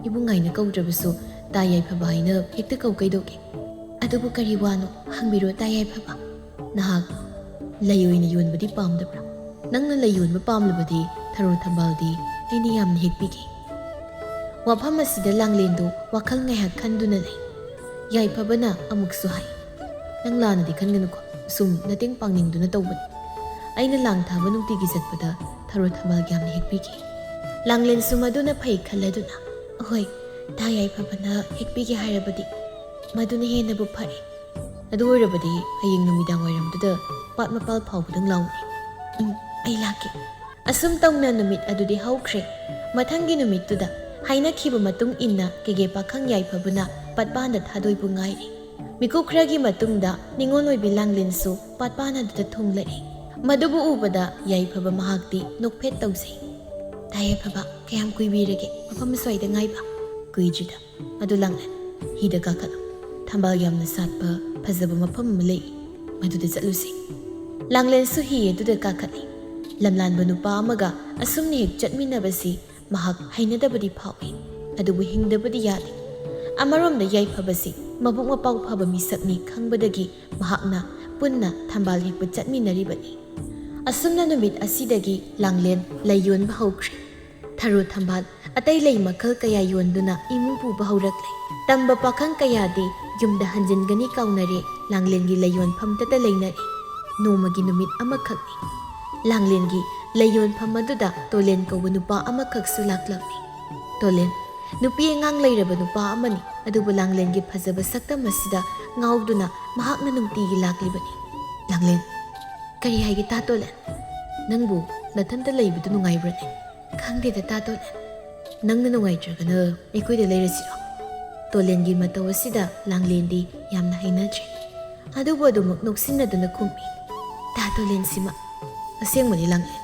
ꯏꯕꯨꯡ ꯉꯥꯏꯅ ꯀꯧꯗ꯭ꯔꯕꯁꯨ ꯇꯥ ꯌꯥꯏꯐꯕ ꯍꯥꯏꯅ ꯍꯦꯛꯇ ꯀꯧ ꯀꯩꯗꯧꯒꯦ? ꯑꯗꯨꯕꯨ ꯀꯔꯤ ꯋꯥꯅꯣ? ꯍꯪꯕꯤꯔꯣ ꯇꯥ ꯌꯥꯏꯐꯕ꯫ ꯅꯍꯥꯛ ꯂꯩ ꯑꯣꯏꯅ ꯌꯣꯟꯕꯗꯤ ꯄꯥꯝꯗꯕ꯭ꯔꯥ? ꯅꯪꯅ ꯂꯩ ꯌꯣꯟꯕ ꯄꯥꯝꯂꯕꯗꯤ ꯊꯔꯣ ꯊꯝꯕꯥꯜꯗꯤ ꯑꯩꯅ ꯌꯥꯝꯅ ꯍꯦꯛꯄꯤꯒꯦ꯫ ꯋꯥꯐꯝ ꯑꯁꯤꯗ ꯂꯥꯡꯂꯦꯟꯗꯨ ꯋꯥꯈꯜ ꯉꯥꯏꯍꯥꯛ ꯈꯟꯗꯨꯅ ꯂꯩ꯫ ꯌꯥꯏꯐꯕꯅ ꯑꯃꯨꯛꯁꯨ ꯍꯥꯏ, ꯅꯪ ꯂꯥꯟꯅꯗꯤ ꯈꯟꯒꯅꯨꯀꯣ, ꯁꯨꯝ ꯅꯇꯦꯡ ꯄꯥꯡꯅꯤꯡꯗꯨꯅ ꯇꯧꯕꯅꯤ꯫ ꯑꯩꯅ ꯂꯥꯡ ꯊꯥꯕ ꯅꯨꯡꯇꯤꯒꯤ ꯆꯠꯄꯗ ꯊꯔꯣ ꯊꯝꯕꯥꯜ ꯌꯥꯝꯅ ꯍꯦꯛꯄꯤꯒꯦ꯫ ꯂꯥꯡꯂꯦꯟꯁꯨ ꯃꯗꯨꯅ ꯐꯩ ꯈꯜꯂꯗꯨꯅ, ꯑꯍꯣꯏ, ꯇꯥ ꯌꯥꯏꯐꯕꯅ ꯍꯦꯛꯄꯤꯒꯦ ꯍꯥꯏꯔꯕꯗꯤ ꯃꯗꯨꯅ ꯍꯦꯟꯅꯕꯨ ꯐꯔꯦ꯫ ꯑꯗꯨ ꯑꯣꯏꯔꯕꯗꯤ ꯍꯌꯦꯡ ꯅꯨꯃꯤꯗꯥꯡ ꯋꯥꯏꯔꯝꯗꯨꯗ ꯄꯥꯠ ꯃꯄꯥꯜ ꯐꯥꯎꯕꯗꯪ ꯂꯥꯎꯅꯦ꯫ ꯎꯝ, ꯑꯩ ꯂꯥꯛꯀꯦ꯫ ꯑꯁꯨꯝ ꯇꯧꯅ ꯅꯨꯃꯤꯠ ꯑꯗꯨꯗꯤ ꯍꯧꯈ꯭ꯔꯦ꯫ ꯃꯊꯪꯒꯤ ꯅꯨꯃꯤꯠꯇꯨꯗ ꯍꯥꯏꯅꯈꯤꯕ ꯃꯇꯨꯡ ꯏꯟꯅ ꯀꯦꯒꯦ ꯄꯥꯈꯪ ꯌꯥꯏꯐꯕꯅ ꯄꯥꯠꯄꯥꯟꯗ ꯊꯥꯗꯣꯏꯕꯨ ꯉꯥꯏꯔꯤ꯫ ꯃꯤꯀꯨꯞ ꯈꯔꯒꯤ ꯃꯇꯨꯡꯗ ꯅꯤꯉꯣꯜ ꯑꯣꯏꯕꯤ ꯂꯥꯡꯂꯦꯟꯁꯨ ꯄꯥꯠꯄꯥꯟ ꯑꯗꯨꯗ ꯊꯨꯡꯂꯔꯦ꯫ ꯃꯗꯨꯕꯨ ꯎꯕꯗ ꯌꯥꯏꯐꯕ ꯃꯍꯥꯛꯇꯤ ꯅꯣꯛꯐꯦꯠ ꯇꯧꯖꯩ꯫ ꯇꯥ ꯌꯥꯏꯐꯕ, ꯀꯌꯥꯝ ꯀꯨꯏꯕꯤꯔꯒꯦ ꯃꯐꯝ ꯑꯁ꯭ꯋꯥꯏꯗ ꯉꯥꯏꯕ? ꯀꯨꯏꯗ꯭ꯔꯤꯗ꯫ ꯑꯗꯨ ꯂꯥꯡꯂꯦꯟ, ꯍꯤꯗ ꯀꯥꯈꯠꯂꯨ꯫ ꯊꯝꯕꯥꯜ ꯌꯥꯝꯅ ꯁꯥꯠꯄ ꯐꯖꯕ ꯃꯐꯝ ꯑꯃ ꯂꯩ, ꯃꯗꯨꯗ ꯆꯠꯂꯨꯁꯤ꯫ ꯂꯥꯡꯂꯦꯟꯁꯨ ꯍꯤ ꯑꯗꯨꯗ ꯀꯥꯈꯠꯂꯤ꯫ ꯂꯝꯂꯥꯟꯕ ꯅꯨꯄꯥ ꯑꯃꯒ ꯑꯁꯨꯝꯅ ꯍꯦꯛ ꯆꯠꯃꯤꯟꯅꯕꯁꯤ ꯃꯍꯥꯛ ꯍꯩꯅꯗꯕꯗꯤ ꯐꯥꯎꯏ, ꯑꯗꯨꯕꯨ ꯍꯤꯡꯗꯕꯗꯤ ꯌꯥꯗꯦ꯫ ꯑꯃꯔꯣꯝꯗ ꯌꯥꯏꯐꯕꯁꯤ ꯃꯕꯨꯛ ꯃꯄꯥꯎ ꯐꯕ ꯃꯤꯁꯛꯅꯤ ꯈꯪꯕꯗꯒꯤ ꯃꯍꯥꯛꯅ ꯄꯨꯟꯅ ꯊꯝꯕꯥꯜ ꯍꯦꯛꯄ ꯆꯠꯃꯤꯟꯅꯔꯤꯕꯅꯤ꯫ ꯑꯁꯨꯝꯅ ꯅꯨꯃꯤꯠ ꯑꯁꯤꯗꯒꯤ ꯂꯥꯡꯂꯦꯟ ꯂꯩ ꯌꯣꯟꯕ ꯍꯧꯈ꯭ꯔꯦ꯫ ꯊꯔꯣ ꯊꯝꯕꯥꯜ, ꯑꯇꯩ ꯂꯩ ꯃꯈꯜ ꯀꯌꯥ ꯌꯣꯟꯗꯨꯅ ꯏꯃꯨꯡ ꯄꯨꯕ ꯍꯧꯔꯛꯂꯦ꯫ ꯇꯝꯕ ꯄꯥꯈꯪ ꯀꯌꯥꯗꯤ ꯌꯨꯝꯗ ꯍꯟꯖꯤꯟꯒꯅꯤ ꯀꯥꯎꯅꯔꯦ, ꯂꯥꯡꯂꯦꯟꯒꯤ ꯂꯩ ꯌꯣꯟꯐꯝꯇꯇ ꯂꯩꯅꯔꯦ꯫ ꯅꯣꯡꯃꯒꯤ ꯅꯨꯃꯤꯠ ꯑꯃꯈꯛꯅꯤ꯫ ꯂꯥꯡꯂꯦꯟꯒꯤ ꯂꯩ ꯌꯣꯟꯐꯝ ꯑꯗꯨꯗ ꯇꯣꯂꯦꯟ ꯀꯧꯕ ꯅꯨꯄꯥ ꯑꯃꯈꯛꯁꯨ ꯂꯥꯛꯂꯝꯃꯤ꯫ ꯇꯣꯂꯦꯟ, ꯅꯨꯄꯤ ꯑꯉꯥꯡ ꯂꯩꯔꯕ ꯅꯨꯄꯥ ꯑꯃꯅꯤ, ꯑꯗꯨꯕꯨ ꯂꯥꯡꯂꯦꯟꯒꯤ ꯐꯖꯕ ꯁꯛꯇꯝ ꯑꯁꯤꯗ ꯉꯥꯎꯗꯨꯅ ꯃꯍꯥꯛꯅ ꯅꯨꯡꯇꯤꯒꯤ ꯂꯥꯛꯂꯤꯕꯅꯤ꯫ ꯂꯥꯡꯂꯦꯟ, ꯀꯔꯤ ꯍꯥꯏꯒꯦ ꯇꯥ ꯇꯣꯂꯦꯟ? ꯅꯪꯕꯨ ꯅꯊꯟꯇ ꯂꯩꯕꯗꯨ ꯅꯨꯡꯉꯥꯏꯕ꯭ꯔꯅꯦ? ꯈꯪꯗꯦꯗ ꯇꯥ ꯇꯣꯂꯦꯟ꯫ ꯅꯪꯅ ꯅꯨꯡꯉꯥꯏꯇ꯭ꯔꯒꯅ ꯑꯩꯈꯣꯏꯗ ꯂꯩꯔꯁꯤꯔꯣ? ꯇꯣꯂꯦꯟꯒꯤ ꯃꯇꯧ ꯑꯁꯤꯗ ꯂꯥꯡꯂꯦꯟꯗꯤ ꯌꯥꯝꯅ ꯍꯩꯅꯗ꯭ꯔꯦ꯫ ꯑꯗꯨꯕꯨ ꯑꯗꯨꯃꯛ ꯅꯣꯛꯁꯤꯟꯅꯗꯨꯅ ꯈꯨꯝꯃꯤ, "ꯇꯥ ꯇꯣꯂꯦꯟꯁꯤꯃ ꯑꯁꯦꯡꯕꯅꯤ ꯂꯥꯡꯂꯦꯟ꯫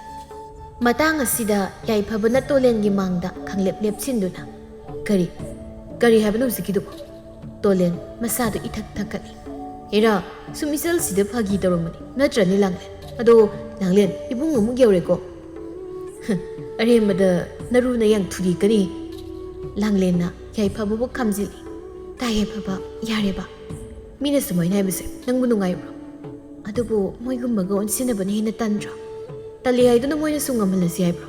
ꯃꯇꯥꯡ ꯑꯁꯤꯗ ꯌꯥꯏꯐꯕꯅ ꯇꯣꯂꯦꯟꯒꯤ ꯃꯥꯡꯗ ꯈꯪꯂꯦꯞ ꯂꯦꯞꯁꯤꯟꯗꯨꯅ, "ꯀꯔꯤ? ꯀꯔꯤ ꯍꯥꯏꯕꯅꯣ ꯍꯧꯖꯤꯛꯀꯤꯗꯨꯕꯨ?" ꯇꯣꯂꯦꯟ ꯃꯁꯥꯗꯨ ꯏꯊꯛ ꯊꯛꯀꯠꯂꯤ꯫ "ꯏꯔꯥ, ꯁꯨꯝ ꯏꯆꯜꯁꯤꯗ ꯐꯥꯒꯤ ꯇꯧꯔꯝꯕꯅꯤ ꯅꯠꯇ꯭ꯔꯅꯦ ꯂꯥꯡꯂꯦꯟ? ꯑꯗꯣ ꯂꯥꯡꯂꯦꯟ, ꯏꯕꯨꯡ ꯑꯃꯨꯛ ꯌꯧꯔꯦꯀꯣ?" "ꯍ, ꯑꯔꯦꯝꯕꯗ ꯅꯔꯨꯅ ꯌꯥꯡꯊꯨꯔꯤ ꯀꯔꯤ?" ꯂꯥꯡꯂꯦꯟꯅ ꯌꯥꯏꯐꯕꯕꯨ ꯈꯥꯝꯖꯤꯜꯂꯤ꯫ "ꯇꯥ ꯌꯥꯏꯐꯕ, ꯌꯥꯔꯦꯕ꯫ ꯃꯤꯅ ꯁꯨꯃꯥꯏꯅ ꯍꯥꯏꯕꯁꯦ ꯅꯪꯕꯨ ꯅꯨꯡꯉꯥꯏꯕ꯭ꯔꯣ? ꯑꯗꯨꯕꯨ ꯃꯣꯏꯒꯨꯝꯕꯒ ꯑꯣꯟꯁꯤꯟꯅꯕꯅ ꯍꯦꯟꯅ ꯇꯟꯗ꯭ꯔꯣ? ꯇꯜꯂꯤ ꯍꯥꯏꯗꯨꯅ ꯃꯣꯏꯅꯁꯨ ꯉꯝꯍꯜꯂꯁꯤ ꯍꯥꯏꯕ꯭ꯔꯣ?"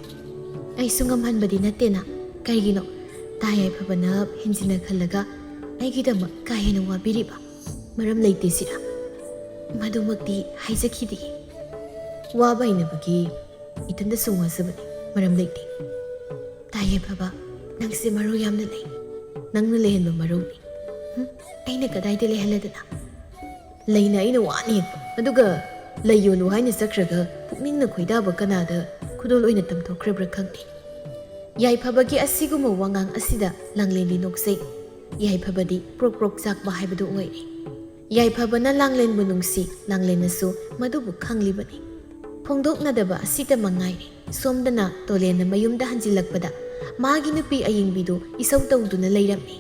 "ꯑꯩꯁꯨ ꯉꯝꯍꯟꯕꯗꯤ ꯅꯠꯇꯦꯅ꯫ ꯀꯔꯤꯒꯤꯅꯣ ꯇꯥ ꯌꯥꯏꯐꯕꯅ ꯍꯦꯟꯖꯤꯟꯅ ꯈꯜꯂꯒ ꯑꯩꯒꯤꯗꯃꯛ ꯀꯥ ꯍꯦꯟꯅ ꯋꯥꯕꯤꯔꯤꯕ? ꯃꯔꯝ ꯂꯩꯇꯦ ꯁꯤꯔꯥ?" "ꯃꯗꯨꯃꯛꯇꯤ ꯍꯥꯏꯖꯈꯤꯗꯦ꯫ ꯋꯥꯕ ꯍꯩꯅꯕꯒꯤ ꯏꯊꯟꯗ ꯁꯨꯝ ꯋꯥꯖꯕꯅꯤ, ꯃꯔꯝ ꯂꯩꯇꯦ꯫ ꯇꯥ ꯌꯥꯏꯐꯕ, ꯅꯪꯁꯦ ꯃꯔꯧ ꯌꯥꯝꯅ ꯂꯩ꯫ ꯅꯪꯅ ꯂꯩꯍꯟꯕ ꯃꯔꯧꯅꯤ꯫ ꯍꯨꯝ, ꯑꯩꯅ ꯀꯗꯥꯏꯗ ꯂꯩꯍꯜꯂꯗꯅ? ꯂꯩꯅ ꯑꯩꯅ ꯋꯥꯅ ꯌꯦꯛꯄ, ꯑꯗꯨꯒ ꯂꯩ ꯌꯣꯜꯂꯨ ꯍꯥꯏꯅ ꯆꯠꯈ꯭ꯔꯒ ꯄꯨꯛꯅꯤꯡꯅ ꯈꯣꯏꯗꯥꯕ ꯀꯅꯥꯗ ꯈꯨꯗꯣꯜ ꯑꯣꯏꯅ ꯇꯝꯊꯣꯛꯈ꯭ꯔꯕ꯭ꯔꯥ ꯈꯪꯗꯦ꯫" ꯌꯥꯏꯐꯕꯒꯤ ꯑꯁꯤꯒꯨꯝꯕ ꯋꯥꯉꯥꯡ ꯑꯁꯤꯗ ꯂꯥꯡꯂꯦꯟꯗꯤ ꯅꯣꯛꯆꯩ꯫ ꯌꯥꯏꯐꯕꯗꯤ ꯄ꯭ꯔꯣꯛ ꯄ꯭ꯔꯣꯛ ꯆꯥꯛꯄ ꯍꯥꯏꯕꯗꯨ ꯑꯣꯏꯔꯦ꯫ ꯌꯥꯏꯐꯕꯅ ꯂꯥꯡꯂꯦꯟꯕꯨ ꯅꯨꯡꯁꯤ, ꯂꯥꯡꯂꯦꯟꯅꯁꯨ ꯃꯗꯨꯕꯨ ꯈꯪꯂꯤꯕꯅꯤ꯫ ꯐꯣꯡꯗꯣꯛꯅꯗꯕ ꯑꯁꯤꯇ ꯃꯉꯥꯏꯔꯦ꯫ ꯁꯣꯝꯗꯅ ꯇꯣꯂꯦꯟꯅ ꯃꯌꯨꯝꯗ ꯍꯟꯖꯤꯜꯂꯛꯄꯗ ꯃꯥꯒꯤ ꯅꯨꯄꯤ ꯑꯌꯤꯡꯕꯤꯗꯨ ꯏꯁꯧ ꯇꯧꯗꯨꯅ ꯂꯩꯔꯝꯃꯤ꯫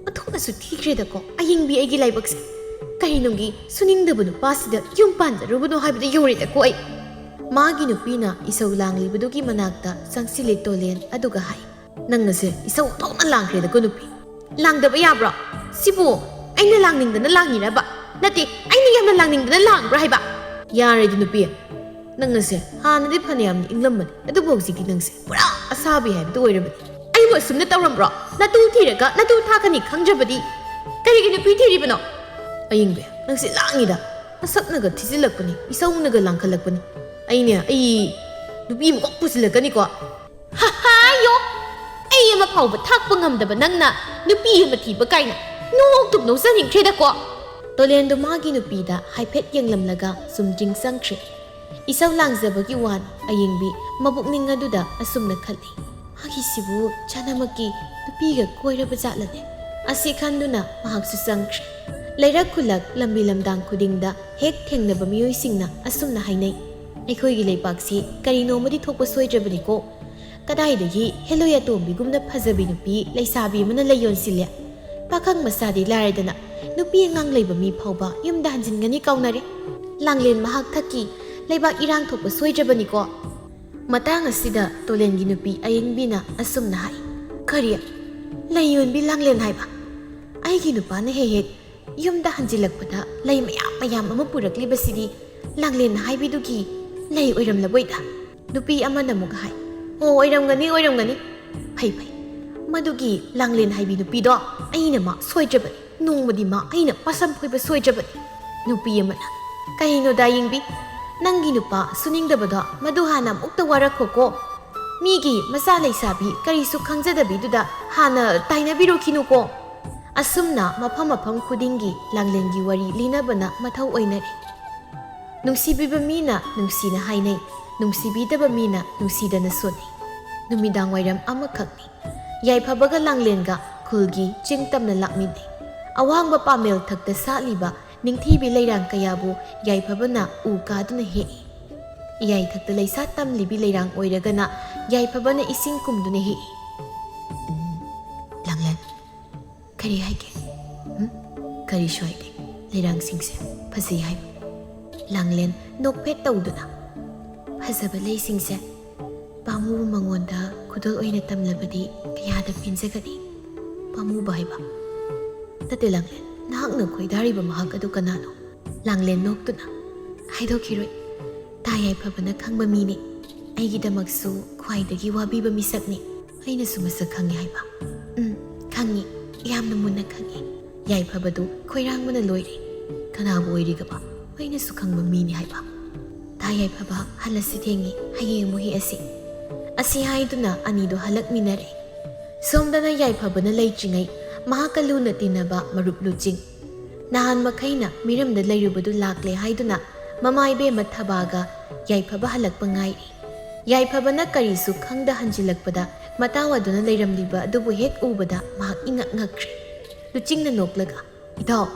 "ꯑꯣꯟꯊꯣꯛꯅꯁꯨ ꯊꯤꯈ꯭ꯔꯦꯗꯀꯣ ꯑꯌꯤꯡꯕꯤ ꯑꯩꯒꯤ ꯂꯥꯏꯕꯛꯁꯦ꯫ ꯀꯔꯤꯅꯨꯡꯒꯤ ꯁꯨꯅꯤꯡꯗꯕ ꯅꯨꯄꯥꯁꯤꯗ ꯌꯨꯝ ꯄꯥꯟꯖꯔꯨꯕꯅꯣ ꯍꯥꯏꯕꯗ ꯌꯧꯔꯦꯗꯀꯣ ꯑꯩ꯫" ꯃꯥꯒꯤ ꯅꯨꯄꯤꯅ ꯏꯁꯧ ꯂꯥꯡꯂꯤꯕꯗꯨꯒꯤ ꯃꯅꯥꯛꯇ ꯆꯪꯁꯤꯜꯂꯦ ꯇꯣꯂꯦꯟ, ꯑꯗꯨꯒ ꯍꯥꯏ, "ꯅꯪ ꯑꯁꯦ ꯏꯁꯧ ꯊꯣꯛꯅ ꯂꯥꯡꯈ꯭ꯔꯦꯗꯀꯣ ꯅꯨꯄꯤ꯫ ꯂꯥꯡꯗꯕ ꯌꯥꯕ꯭ꯔꯣ? ꯁꯤꯕꯨ ꯑꯩꯅ ꯂꯥꯡꯅꯤꯡꯗꯅ ꯂꯥꯡꯉꯤꯔꯕ? ꯅꯠꯇꯦ, ꯑꯩꯅ ꯌꯥꯝꯅ ꯂꯥꯡꯅꯤꯡꯗꯅ ꯂꯥꯡꯕ꯭ꯔꯥ ꯍꯥꯏꯕ?" "ꯌꯥꯔꯦꯗ ꯅꯨꯄꯤ, ꯅꯪ ꯑꯁꯦ ꯍꯥꯟꯅꯗꯤ ꯐꯅꯌꯥꯝꯅ ꯏꯪꯂꯝꯕꯅꯤ, ꯑꯗꯨꯕꯨ ꯍꯧꯖꯤꯛꯇꯤ ꯅꯪꯁꯦ ꯄꯨꯔꯥ ꯑꯁꯥꯕꯤ ꯍꯥꯏꯕꯗꯨ ꯑꯣꯏꯔꯕꯅꯤ꯫ ꯑꯩꯕꯨ ꯑꯁꯨꯝꯅ ꯇꯧꯔꯝꯕ꯭ꯔꯣ? ꯅꯇꯨ ꯊꯤꯔꯒ ꯅꯇꯨ ꯊꯥꯛꯀꯅꯤ ꯈꯪꯗ꯭ꯔꯕꯗꯤ ꯀꯔꯤꯒꯤ ꯅꯨꯄꯤ ꯊꯤꯔꯤꯕꯅꯣ?" "ꯑꯌꯤꯡꯕꯤ, ꯅꯪꯁꯦ ꯂꯥꯡꯉꯤꯗ꯫ ꯅꯁꯛꯅꯒ ꯊꯤꯖꯤꯜꯂꯛꯄꯅꯤ, ꯏꯁꯧꯅꯒ ꯂꯥꯡꯈꯠꯂꯛꯄꯅꯤ꯫ ꯑꯩꯅꯦ, ꯑꯩ ꯅꯨꯄꯤ ꯑꯃ ꯀꯣꯛ ꯄꯨꯁꯤꯜꯂꯛꯀꯅꯤꯀꯣ꯫" "ꯍꯥꯏꯌꯣ, ꯑꯩ ꯑꯃ ꯐꯥꯎꯕ ꯊꯥꯛꯄ ꯉꯝꯗꯕ ꯅꯪꯅ ꯅꯨꯄꯤ ꯑꯃ ꯊꯤꯕ ꯀꯥꯏꯅ ꯅꯣꯛꯇꯨꯝ ꯅꯣꯛꯆꯅꯤꯡꯈ꯭ꯔꯦꯗꯀꯣ꯫" ꯇꯣꯂꯦꯟꯗꯨ ꯃꯥꯒꯤ ꯅꯨꯄꯤꯗ ꯍꯥꯏꯐꯦꯠ ꯌꯦꯡꯂꯝꯂꯒ ꯆꯨꯝꯗ꯭ꯔꯤꯡ ꯆꯪꯈ꯭ꯔꯦ꯫ ꯏꯁꯧ ꯂꯥꯡꯖꯕꯒꯤ ꯋꯥꯅꯤ꯫ ꯑꯌꯤꯡꯕꯤ ꯃꯕꯨꯛꯅꯤꯡ ꯑꯗꯨꯗ ꯑꯁꯨꯝꯅ ꯈꯜꯂꯤ, "ꯃꯥꯒꯤꯁꯤꯕꯨ ꯆꯥꯅꯃꯛꯀꯤ ꯅꯨꯄꯤꯒ ꯀꯣꯏꯔꯕ ꯖꯥꯠꯂꯅꯦ? ꯑꯁꯤ ꯈꯟꯗꯨꯅ ꯃꯍꯥꯛꯁꯨ ꯆꯪꯈ꯭ꯔꯦ꯫ ꯂꯩꯔꯛ ꯈꯨꯜꯂꯛ, ꯂꯝꯕꯤ ꯂꯝꯗꯥꯡ ꯈꯨꯗꯤꯡꯗ ꯍꯦꯛ ꯊꯦꯡꯅꯕ ꯃꯤꯑꯣꯏꯁꯤꯡꯅ ꯑꯁꯨꯝꯅ ꯍꯥꯏꯅꯩ, "ꯑꯩꯈꯣꯏꯒꯤ ꯂꯩꯄꯥꯛꯁꯤ ꯀꯔꯤꯅꯣꯃꯗꯤ ꯊꯣꯛꯄ ꯁꯣꯏꯗ꯭ꯔꯕꯅꯤꯀꯣ꯫ ꯀꯗꯥꯏꯗꯒꯤ ꯍꯦꯂꯣꯏ ꯑꯇꯣꯝꯕꯤꯒꯨꯝꯅ ꯐꯖꯕꯤ ꯅꯨꯄꯤ ꯂꯩꯁꯥꯕꯤ ꯑꯃꯅ ꯂꯩ ꯌꯣꯟꯁꯤꯜꯂꯦ꯫ ꯄꯥꯈꯪ ꯃꯆꯥꯗꯤ ꯂꯥꯏꯔꯗꯅ ꯅꯨꯄꯤ ꯑꯉꯥꯡ ꯂꯩꯕ ꯃꯤ ꯐꯥꯎꯕ ꯌꯨꯝꯗ ꯍꯟꯖꯤꯟꯒꯅꯤ ꯀꯥꯎꯅꯔꯦ꯫ ꯂꯥꯡꯂꯦꯟ ꯃꯍꯥꯛ ꯊꯛꯀꯤ ꯂꯩꯕꯥꯛ ꯏꯔꯥꯡ ꯊꯣꯛꯄ ꯁꯣꯏꯗ꯭ꯔꯕꯅꯤꯀꯣ"꯫ ꯃꯇꯥꯡ ꯑꯁꯤꯗ ꯇꯣꯂꯦꯟꯒꯤ ꯅꯨꯄꯤ ꯑꯌꯤꯡꯕꯤꯅ ꯑꯁꯨꯝꯅ ꯍꯥꯏ, "ꯀꯔꯤ? ꯂꯩ ꯌꯣꯟꯕꯤ ꯂꯥꯡꯂꯦꯟ ꯍꯥꯏꯕ? ꯑꯩꯒꯤ ꯅꯨꯄꯥꯅ ꯍꯦꯛ ꯍꯦꯛ ꯌꯨꯝꯗ ꯍꯟꯖꯤꯜꯂꯛꯄꯗ ꯂꯩ ꯃꯌꯥꯝ ꯃꯌꯥꯝ ꯑꯃ ꯄꯨꯔꯛꯂꯤꯕꯁꯤꯗꯤ ꯂꯥꯡꯂꯦꯟ ꯍꯥꯏꯕꯤꯗꯨꯒꯤ ꯂꯩ ꯑꯣꯏꯔꯝꯂꯕꯣꯏꯗ?" ꯅꯨꯄꯤ ꯑꯃꯅ ꯑꯃꯨꯛ ꯍꯥꯏ, "ꯑꯣ, ꯑꯣꯏꯔꯝꯒꯅꯤ, ꯑꯣꯏꯔꯝꯒꯅꯤ꯫ ꯐꯩ, ꯐꯩ꯫ ꯃꯗꯨꯒꯤ ꯂꯥꯡꯂꯦꯟ ꯍꯥꯏꯕꯤ ꯅꯨꯄꯤꯗꯣ ꯑꯩꯅ ꯃꯥ ꯁꯣꯏꯗ꯭ꯔꯕꯅꯤ꯫ ꯅꯣꯡꯃꯗꯤ ꯃꯥ ꯑꯩꯅ ꯃꯁꯝ ꯐꯣꯏꯕ ꯁꯣꯏꯗ꯭ꯔꯕꯅꯤ"꯫ ꯅꯨꯄꯤ ꯑꯃꯅ, "ꯀꯩꯅꯣꯗ ꯌꯦꯡꯕꯤ, ꯅꯪꯒꯤ ꯅꯨꯄꯥ ꯁꯨꯅꯤꯡꯗꯕꯗꯣ ꯃꯗꯨ ꯍꯥꯟꯅ ꯑꯃꯨꯛꯇ ꯋꯥꯔꯛꯈꯣꯀꯣ꯫ ꯃꯤꯒꯤ ꯃꯆꯥ ꯂꯩꯁꯥꯕꯤ ꯀꯔꯤꯁꯨ ꯈꯪꯖꯗꯕꯤꯗꯨꯗ ꯍꯥꯟꯅ ꯇꯥꯏꯅꯕꯤꯔꯨꯈꯤꯅꯨꯀꯣ"꯫ ꯑꯁꯨꯝꯅ ꯃꯐꯝ ꯃꯐꯝ ꯈꯨꯗꯤꯡꯒꯤ ꯂꯥꯡꯂꯦꯟꯒꯤ ꯋꯥꯔꯤ ꯂꯤꯅꯕꯅ ꯃꯊꯧ ꯑꯣꯏꯅꯔꯦ꯫ ꯅꯨꯡꯁꯤꯕꯤꯕ ꯃꯤꯅ ꯅꯨꯡꯁꯤꯅ ꯍꯥꯏꯅꯩ, ꯅꯨꯡꯁꯤꯕꯤꯗꯕ ꯃꯤꯅ ꯅꯨꯡꯁꯤꯗꯅ ꯁꯣꯟꯅꯩ꯫ ꯅꯨꯃꯤꯗꯥꯡ ꯋꯥꯏꯔꯝ ꯑꯃꯈꯛꯅꯤ꯫ ꯌꯥꯏꯐꯕꯒ ꯂꯥꯡꯂꯦꯟꯒ ꯈꯨꯜꯒꯤ ꯆꯤꯡ ꯇꯝꯅ ꯂꯥꯛꯃꯤꯟꯅꯩ꯫ ꯑꯋꯥꯡꯕ ꯄꯥꯃꯦꯜ ꯊꯛꯇ ꯁꯥꯠꯂꯤꯕ ꯅꯤꯡꯊꯤꯕꯤ ꯂꯩꯔꯥꯡ ꯀꯌꯥꯕꯨ ꯌꯥꯏꯐꯕꯅ ꯎ ꯀꯥꯗꯨꯅ ꯍꯦꯛꯏ꯫ ꯏꯌꯥꯏ ꯊꯛꯇ ꯂꯩꯁꯥ ꯇꯝꯂꯤꯕꯤ ꯂꯩꯔꯥꯡ ꯑꯣꯏꯔꯒꯅ ꯌꯥꯏꯐꯕꯅ ꯏꯁꯤꯡ ꯀꯨꯝꯗꯨꯅ ꯍꯦꯛꯏ꯫ "ꯎꯝ, ꯂꯥꯡꯂꯦꯟ, ꯀꯔꯤ ꯍꯥꯏꯒꯦ? ꯎꯝ? ꯀꯔꯤꯁꯨ ꯍꯥꯏꯗꯦ꯫ ꯂꯩꯔꯥꯡꯁꯤꯡꯁꯦ ꯐꯖꯩ ꯍꯥꯏꯕ"꯫ ꯂꯥꯡꯂꯦꯟ ꯅꯣꯛꯐꯦꯠ ꯇꯧꯗꯨꯅ, "ꯐꯖꯕ ꯂꯩꯁꯤꯡꯁꯦ ꯄꯥꯝꯃꯨꯕ ꯃꯉꯣꯟꯗ ꯈꯨꯗꯣꯜ ꯑꯣꯏꯅ ꯇꯝꯂꯕꯗꯤ ꯀꯌꯥꯗ ꯄꯦꯟꯖꯒꯅꯤ"꯫ "ꯄꯥꯝꯃꯨꯕ ꯍꯥꯏꯕ? ꯅꯠꯇꯦ ꯂꯥꯡꯂꯦꯟ, ꯅꯍꯥꯛꯅ ꯈꯣꯏꯗꯥꯔꯤꯕ ꯃꯍꯥꯛ ꯑꯗꯨ ꯀꯅꯥꯅꯣ?" ꯂꯥꯡꯂꯦꯟ ꯅꯣꯛꯇꯨꯅ, "ꯍꯥꯏꯗꯣꯛꯈꯤꯔꯣꯏ꯫ ꯇꯥ ꯌꯥꯏꯐꯕꯅ ꯈꯪꯕ ꯃꯤꯅꯤ꯫ ꯑꯩꯒꯤꯗꯃꯛꯁꯨ ꯈ꯭ꯋꯥꯏꯗꯒꯤ ꯋꯥꯕꯤꯕ ꯃꯤꯁꯛꯅꯤ꯫ ꯑꯩꯅꯁꯨ ꯃꯁꯛ ꯈꯪꯉꯤ ꯍꯥꯏꯕ?" "ꯎꯝ, ꯈꯪꯉꯤ꯫ ꯌꯥꯝꯅ ꯃꯨꯟꯅ ꯈꯪꯉꯤ"꯫ ꯌꯥꯏꯐꯕꯗꯨ ꯈꯣꯏꯔꯥꯡꯕꯅ ꯂꯣꯏꯔꯦ꯫ "ꯀꯅꯥꯕꯨ ꯑꯣꯏꯔꯤꯒꯕ? ꯑꯩꯅꯁꯨ ꯈꯪꯕ ꯃꯤꯅꯤ ꯍꯥꯏꯕ?" "ꯇꯥ ꯌꯥꯏꯐꯕ, ꯍꯜꯂꯁꯤ, ꯊꯦꯡꯉꯤ꯫ ꯍꯌꯦꯡ ꯑꯃꯨꯛ ꯍꯦꯛꯑꯁꯤ"꯫ ꯑꯁꯤ ꯍꯥꯏꯗꯨꯅ ꯑꯅꯤꯗꯨ ꯍꯜꯂꯛꯃꯤꯟꯅꯔꯦ꯫ ꯁꯣꯝꯗꯅ ꯌꯥꯏꯐꯕꯅ ꯂꯩꯇ꯭ꯔꯤꯉꯩ ꯃꯍꯥꯛꯀ ꯂꯨꯅ ꯇꯤꯟꯅꯕ ꯃꯔꯨꯞ ꯂꯨꯆꯤꯡ, ꯅꯍꯥꯟ ꯃꯈꯩꯅ ꯃꯤꯔꯝꯗ ꯂꯩꯔꯨꯕꯗꯨ ꯂꯥꯛꯂꯦ ꯍꯥꯏꯗꯨꯅ ꯃꯃꯥ ꯏꯕꯦꯝꯃ ꯊꯕꯥꯒ ꯌꯥꯏꯐꯕ ꯍꯜꯂꯛꯄ ꯉꯥꯏꯔꯤ꯫ ꯌꯥꯏꯐꯕꯅ ꯀꯔꯤꯁꯨ ꯈꯪꯗ ꯍꯟꯖꯤꯜꯂꯛꯄꯗ ꯃꯇꯥꯎ ꯑꯗꯨꯅ ꯂꯩꯔꯝꯂꯤꯕ ꯑꯗꯨꯕꯨ ꯍꯦꯛ ꯎꯕꯗ ꯃꯍꯥꯛ ꯏꯉꯛ ꯉꯛꯈ꯭ꯔꯦ꯫ ꯂꯨꯆꯤꯡꯅ ꯅꯣꯛꯂꯒ, "ꯏꯇꯥꯎ,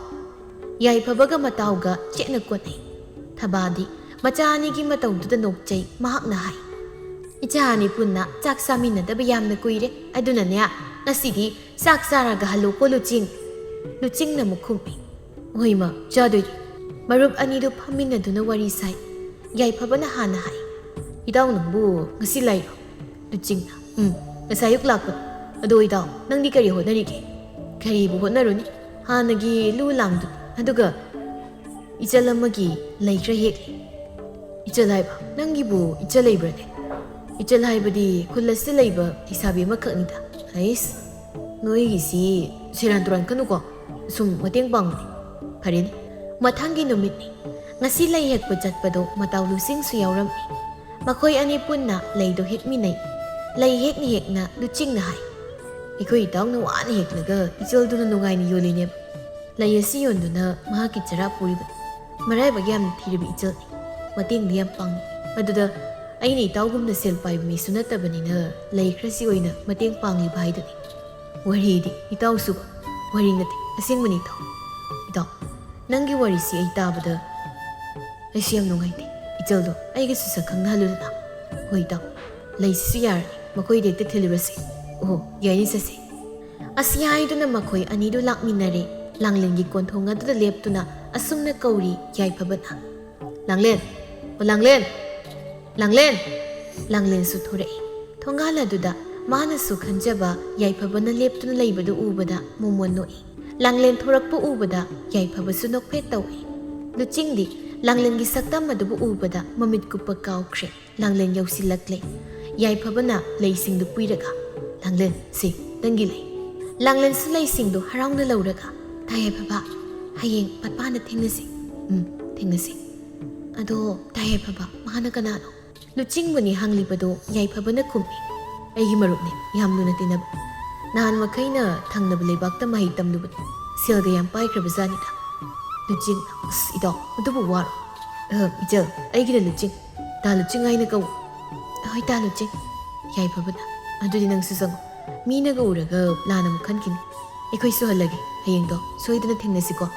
ꯌꯥꯏꯐꯕꯒ ꯃꯇꯥꯎꯒ ꯆꯦꯠꯅ ꯀꯣꯠꯅꯩ꯫ ꯊꯕꯥꯗꯤ ꯃꯆꯥ ꯑꯅꯤꯒꯤ ꯃꯇꯧꯗꯨꯗ ꯅꯣꯛꯆꯩ꯫ ꯃꯍꯥꯛꯅ ꯍꯥꯏ, ꯏꯆꯥ ꯑꯅꯤ ꯄꯨꯟꯅ ꯆꯥꯛ ꯆꯥꯃꯤꯟꯅꯗꯕ ꯌꯥꯝꯅ ꯀꯨꯏꯔꯦ꯫ ꯑꯗꯨꯅꯅꯦ, ꯉꯁꯤꯗꯤ ꯆꯥꯛ ꯆꯥꯔꯒ ꯍꯜꯂꯨꯀꯣ ꯂꯨꯆꯤꯡ꯫" ꯂꯨꯆꯤꯡꯅ ꯑꯃꯨꯛ ꯈꯨꯝꯃꯤ, "ꯍꯣꯏ ꯃꯥ, ꯆꯥꯗꯣꯏꯅꯤ꯫" ꯃꯔꯨꯞ ꯑꯅꯤꯗꯨ ꯐꯝꯃꯤꯟꯅꯗꯨꯅ ꯋꯥꯔꯤ ꯁꯥꯏ꯫ ꯌꯥꯏꯐꯕꯅ ꯍꯥꯟꯅ ꯍꯥꯏ, "ꯏꯇꯥꯎ ꯅꯪꯕꯨ ꯉꯁꯤ ꯂꯩꯔꯣ?" ꯂꯨꯆꯤꯡꯅ, "ꯎꯝ, ꯉꯁꯥꯏ ꯑꯌꯨꯛ ꯂꯥꯛꯄꯅꯤ꯫ ꯑꯗꯣ ꯏꯇꯥꯎ, ꯅꯪꯗꯤ ꯀꯔꯤ ꯍꯣꯠꯅꯔꯤꯒꯦ?" "ꯀꯔꯤꯕꯨ ꯍꯣꯠꯅꯔꯨꯅꯤ? ꯍꯥꯟꯅꯒꯤ ꯂꯨ ꯂꯥꯡꯗꯨꯅꯤ꯫ ꯑꯗꯨꯒ ꯏꯆꯜ ꯑꯃꯒꯤ ꯂꯩ ꯈꯔ ꯍꯦꯛꯂꯤ꯫" "ꯏꯆꯜ ꯍꯥꯏꯕ? ꯅꯪꯒꯤꯕꯨ ꯏꯆꯜ ꯂꯩꯕ꯭ꯔꯅꯦ?" "ꯏꯆꯜ ꯍꯥꯏꯕꯗꯤ ꯈꯨꯜ ꯑꯁꯤꯗ ꯂꯩꯕ ꯂꯩꯁꯥꯕꯤ ꯑꯃꯈꯛꯅꯤꯗ꯫" "ꯑꯩꯁ, ꯅꯣꯏꯒꯤꯁꯤ ꯁꯦꯔꯥꯟ ꯇꯨꯔꯥꯟ ꯀꯅꯨꯀꯣ꯫ ꯁꯨꯝ ꯃꯇꯦꯡ ꯄꯥꯡꯕꯅꯤ꯫" ꯐꯔꯦꯅꯦ꯫ ꯃꯊꯪꯒꯤ ꯅꯨꯃꯤꯠꯅꯤ꯫ ꯉꯁꯤ ꯂꯩ ꯍꯦꯛꯄ ꯆꯠꯄꯗꯣ ꯃꯇꯥꯎ ꯂꯨꯆꯤꯡꯁꯨ ꯌꯥꯎꯔꯝꯃꯤ꯫ ꯃꯈꯣꯏ ꯑꯅꯤ ꯄꯨꯟꯅ ꯂꯩꯗꯣ ꯍꯦꯛꯃꯤꯟꯅꯩ꯫ ꯂꯩ ꯍꯦꯛꯅ ꯍꯦꯛꯅ ꯂꯨꯆꯤꯡꯅ ꯍꯥꯏ, "ꯑꯩꯈꯣꯏ ꯏꯇꯥꯎꯅ ꯋꯥꯅ ꯍꯦꯛꯂꯒ ꯏꯆꯜꯗꯨꯅ ꯅꯨꯡꯉꯥꯏꯅ ꯌꯣꯜꯂꯤꯅꯦꯕ꯫ ꯂꯩ ꯑꯁꯤ ꯌꯣꯟꯗꯨꯅ ꯃꯍꯥꯛꯀꯤ ꯆꯔꯥ ꯄꯨꯔꯤꯕꯅꯤ꯫ ꯃꯔꯥꯏꯕꯛ ꯌꯥꯝꯅ ꯊꯤꯔꯕ ꯏꯆꯜꯅꯤ꯫ ꯃꯇꯦꯡꯗꯤ ꯌꯥꯝ ꯄꯥꯡꯉꯤ꯫ ꯑꯗꯨꯗ ꯑꯩꯅ ꯏꯇꯥꯎꯒꯨꯝꯅ ꯁꯦꯜ ꯄꯥꯏꯕ ꯃꯤꯁꯨ ꯅꯠꯇꯕꯅꯤꯅ ꯂꯩ ꯈꯔꯁꯤ ꯑꯣꯏꯅ ꯃꯇꯦꯡ ꯄꯥꯡꯂꯤꯕ ꯍꯥꯏꯗꯨꯅꯤ꯫" "ꯋꯥꯔꯤꯗꯤ ꯏꯇꯥꯎꯁꯨ ꯋꯥꯔꯤ ꯅꯠꯇꯦ, ꯑꯁꯦꯡꯕꯅꯤ ꯏꯇꯥꯎ꯫ ꯏꯇꯥꯎ, ꯅꯪꯒꯤ ꯋꯥꯔꯤꯁꯤ ꯑꯩ ꯇꯥꯕꯗ ꯑꯩꯁꯨ ꯌꯥꯝ ꯅꯨꯡꯉꯥꯏꯇꯦ꯫ ꯏꯆꯜꯗꯣ ꯑꯩꯒꯁꯨ ꯁꯛ ꯈꯪꯅꯍꯜꯂꯨꯗꯅ꯫" "ꯍꯣꯏ ꯏꯇꯥꯎ, ꯂꯩꯁꯤꯁꯨ ꯌꯥꯔꯅꯤ, ꯃꯈꯣꯏꯗ ꯍꯦꯛꯇ ꯊꯤꯜꯂꯨꯔꯁꯤ꯫" "ꯑꯣꯍꯣ, ꯌꯥꯏꯅꯦ, ꯆꯠꯁꯤ꯫" ꯑꯁꯤ ꯍꯥꯏꯗꯨꯅ ꯃꯈꯣꯏ ꯑꯅꯤꯗꯨ ꯂꯥꯛꯃꯤꯟꯅꯔꯦ꯫ ꯂꯥꯡꯂꯦꯟꯒꯤ ꯀꯣꯟꯊꯣꯡ ꯑꯗꯨꯗ ꯂꯦꯞꯇꯨꯅ ꯑꯁꯨꯝꯅ ꯀꯧꯔꯤ ꯌꯥꯏꯐꯕꯅ, "ꯂꯥꯡꯂꯦꯟ! ꯑꯣ ꯂꯥꯡꯂꯦꯟ! ꯂꯥꯡꯂꯦꯟ!" ꯂꯥꯡꯂꯦꯟꯁꯨ ꯊꯣꯔꯛꯏ꯫ ꯊꯣꯡꯒꯥꯜ ꯑꯗꯨꯗ ꯃꯥꯅꯁꯨ ꯈꯟꯖꯕ ꯌꯥꯏꯐꯕꯅ ꯂꯦꯞꯇꯨꯅ ꯂꯩꯕꯗꯨ ꯎꯕꯗ ꯃꯣꯃꯣꯟ ꯅꯣꯛꯏ꯫ ꯂꯥꯡꯂꯦꯟ ꯊꯣꯔꯛꯄ ꯎꯕꯗ ꯌꯥꯏꯐꯕꯁꯨ ꯅꯣꯛꯐꯦꯠ ꯇꯧꯏ꯫ ꯂꯨꯆꯤꯡꯗꯤ ꯂꯥꯡꯂꯦꯟꯒꯤ ꯁꯛꯇꯝ ꯑꯗꯨꯕꯨ ꯎꯕꯗ ꯃꯃꯤꯠ ꯀꯨꯞꯄ ꯀꯥꯎꯈ꯭ꯔꯦ꯫ ꯂꯥꯡꯂꯦꯟ ꯌꯧꯁꯤꯜꯂꯛꯂꯦ꯫ ꯌꯥꯏꯐꯕꯅ ꯂꯩꯁꯤꯡꯗꯨ ꯄꯨꯏꯔꯒ, "ꯂꯥꯡꯂꯦꯟ, ꯁꯤ ꯅꯪꯒꯤ ꯂꯩ꯫" ꯂꯥꯡꯂꯦꯟꯁꯨ ꯂꯩꯁꯤꯡꯗꯨ ꯍꯔꯥꯎꯅ ꯂꯧꯔꯒ, "ꯇꯥ ꯌꯥꯏꯐꯕ, ꯍꯌꯦꯡ ꯄꯠꯄꯥꯟꯗ ꯊꯦꯡꯅꯁꯤ꯫" "ꯎꯝ, ꯊꯦꯡꯅꯁꯤ꯫" "ꯑꯗꯣ ꯇꯥ ꯌꯥꯏꯐꯕ, ꯃꯥꯅ ꯀꯅꯥꯅꯣ?" ꯂꯨꯆꯤꯡꯕꯨꯅꯤ ꯍꯪꯂꯤꯕꯗꯨ ꯌꯥꯏꯐꯕꯅ ꯈꯨꯝꯃꯤ, "ꯑꯩꯒꯤ ꯃꯔꯨꯞꯅꯤ, ꯌꯥꯝ ꯂꯨꯅ ꯇꯤꯟꯅꯕ꯫ ꯅꯍꯥꯟ ꯃꯈꯩꯅ ꯊꯪꯅꯕ ꯂꯩꯕꯥꯛꯇ ꯃꯍꯩ ꯇꯝꯂꯨꯕꯅꯤ꯫ ꯁꯦꯜꯒ ꯌꯥꯝ ꯄꯥꯏꯈ꯭ꯔꯕꯖꯥꯠꯅꯤꯗ꯫" ꯂꯨꯆꯤꯡ, "ꯑꯁ, ꯏꯇꯥꯎ, ꯑꯗꯨꯕꯨ ꯋꯥꯔꯣ?" "ꯑ, ꯏꯆꯜ, ꯑꯩꯒꯤꯅ ꯂꯨꯆꯤꯡ꯫ ꯇꯥ ꯂꯨꯆꯤꯡ ꯍꯥꯏꯅ ꯀꯧ꯫" "ꯍꯣꯏ, ꯇꯥ ꯂꯨꯆꯤꯡ꯫" ꯌꯥꯏꯐꯕꯅ, "ꯑꯗꯨꯗꯤ ꯅꯪꯁꯨ ꯆꯪꯉꯣ꯫ ꯃꯤꯅꯒ ꯎꯔꯒ ꯂꯥꯟꯅ ꯑꯃꯨꯛ ꯈꯟꯈꯤꯅꯤ꯫" ꯑꯩꯈꯣꯏꯁꯨ ꯍꯜꯂꯒꯦ꯫ ꯍꯌꯦꯡꯗꯣ ꯁꯣꯏꯗꯅ ꯊꯦꯡꯅꯁꯤꯀꯣ꯫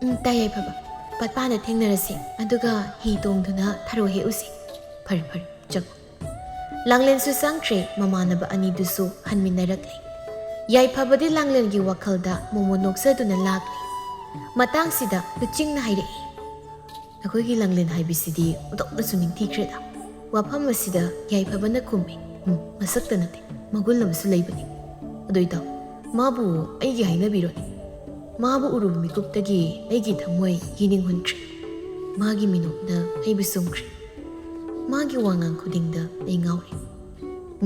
ꯎꯝ, ꯇꯥꯏ, ꯌꯥꯏꯐꯕ꯫ ꯄꯠꯄꯥꯅ ꯊꯦꯡꯅꯔꯁꯤ, ꯑꯗꯨꯒ ꯍꯤ ꯇꯣꯡꯗꯨꯅ ꯊꯔꯣ ꯍꯦꯛꯎꯁꯤ꯫ ꯐꯔꯦ, ꯐꯔꯦ, ꯆꯠꯂꯣ꯫ ꯂꯥꯡꯂꯦꯟꯁꯨ ꯆꯪꯈ꯭ꯔꯦ, ꯃꯃꯥꯟꯅꯕ ꯑꯅꯤꯗꯨꯁꯨ ꯍꯟꯃꯤꯟꯅꯔꯛꯂꯦ꯫ ꯌꯥꯏꯐꯕꯗꯤ ꯂꯥꯡꯂꯦꯟꯒꯤ ꯋꯥꯈꯜꯗ ꯃꯣꯃꯣ ꯅꯣꯛꯆꯗꯨꯅ ꯂꯥꯛꯂꯦ꯫ ꯃꯇꯥꯡꯁꯤꯗ ꯂꯨꯆꯤꯡꯅ ꯍꯥꯏꯔꯛꯏ, "ꯑꯩꯈꯣꯏꯒꯤ ꯂꯥꯡꯂꯦꯟ ꯍꯥꯏꯕꯁꯤꯗꯤ ꯑꯣꯟꯊꯣꯛꯅꯁꯨ ꯅꯤꯡꯊꯤꯈ꯭ꯔꯦꯗ꯫" ꯋꯥꯐꯝ ꯑꯁꯤꯗ ꯌꯥꯏꯐꯕꯅ ꯈꯨꯝꯃꯤ, "ꯎꯝ, ꯃꯁꯛꯇ ꯅꯠꯇꯦ, ꯃꯒꯨꯟ ꯑꯃꯁꯨ ꯂꯩꯕꯅꯤ꯫ ꯑꯗꯣ ꯏꯇꯥꯎ, ꯃꯥꯕꯨ ꯑꯩꯒꯤ ꯍꯥꯏꯅꯕꯤꯔꯣꯅꯦ꯫ ꯃꯥꯕꯨ ꯎꯔꯨꯕ ꯃꯤꯀꯨꯞꯇꯒꯤ ꯑꯩꯒꯤ ꯊꯃꯣꯏ ꯌꯦꯅꯤꯡ ꯍꯨꯟꯈ꯭ꯔꯦ꯫ ꯃꯥꯒꯤ ꯃꯤꯅꯣꯛꯅ ꯑꯩꯕꯨ ꯁꯨꯝꯈ꯭ꯔꯦ꯫ ꯃꯥꯒꯤ ꯋꯥꯉꯥꯡ ꯈꯨꯗꯤꯡꯗ ꯑꯩ ꯉꯥꯎꯔꯦ꯫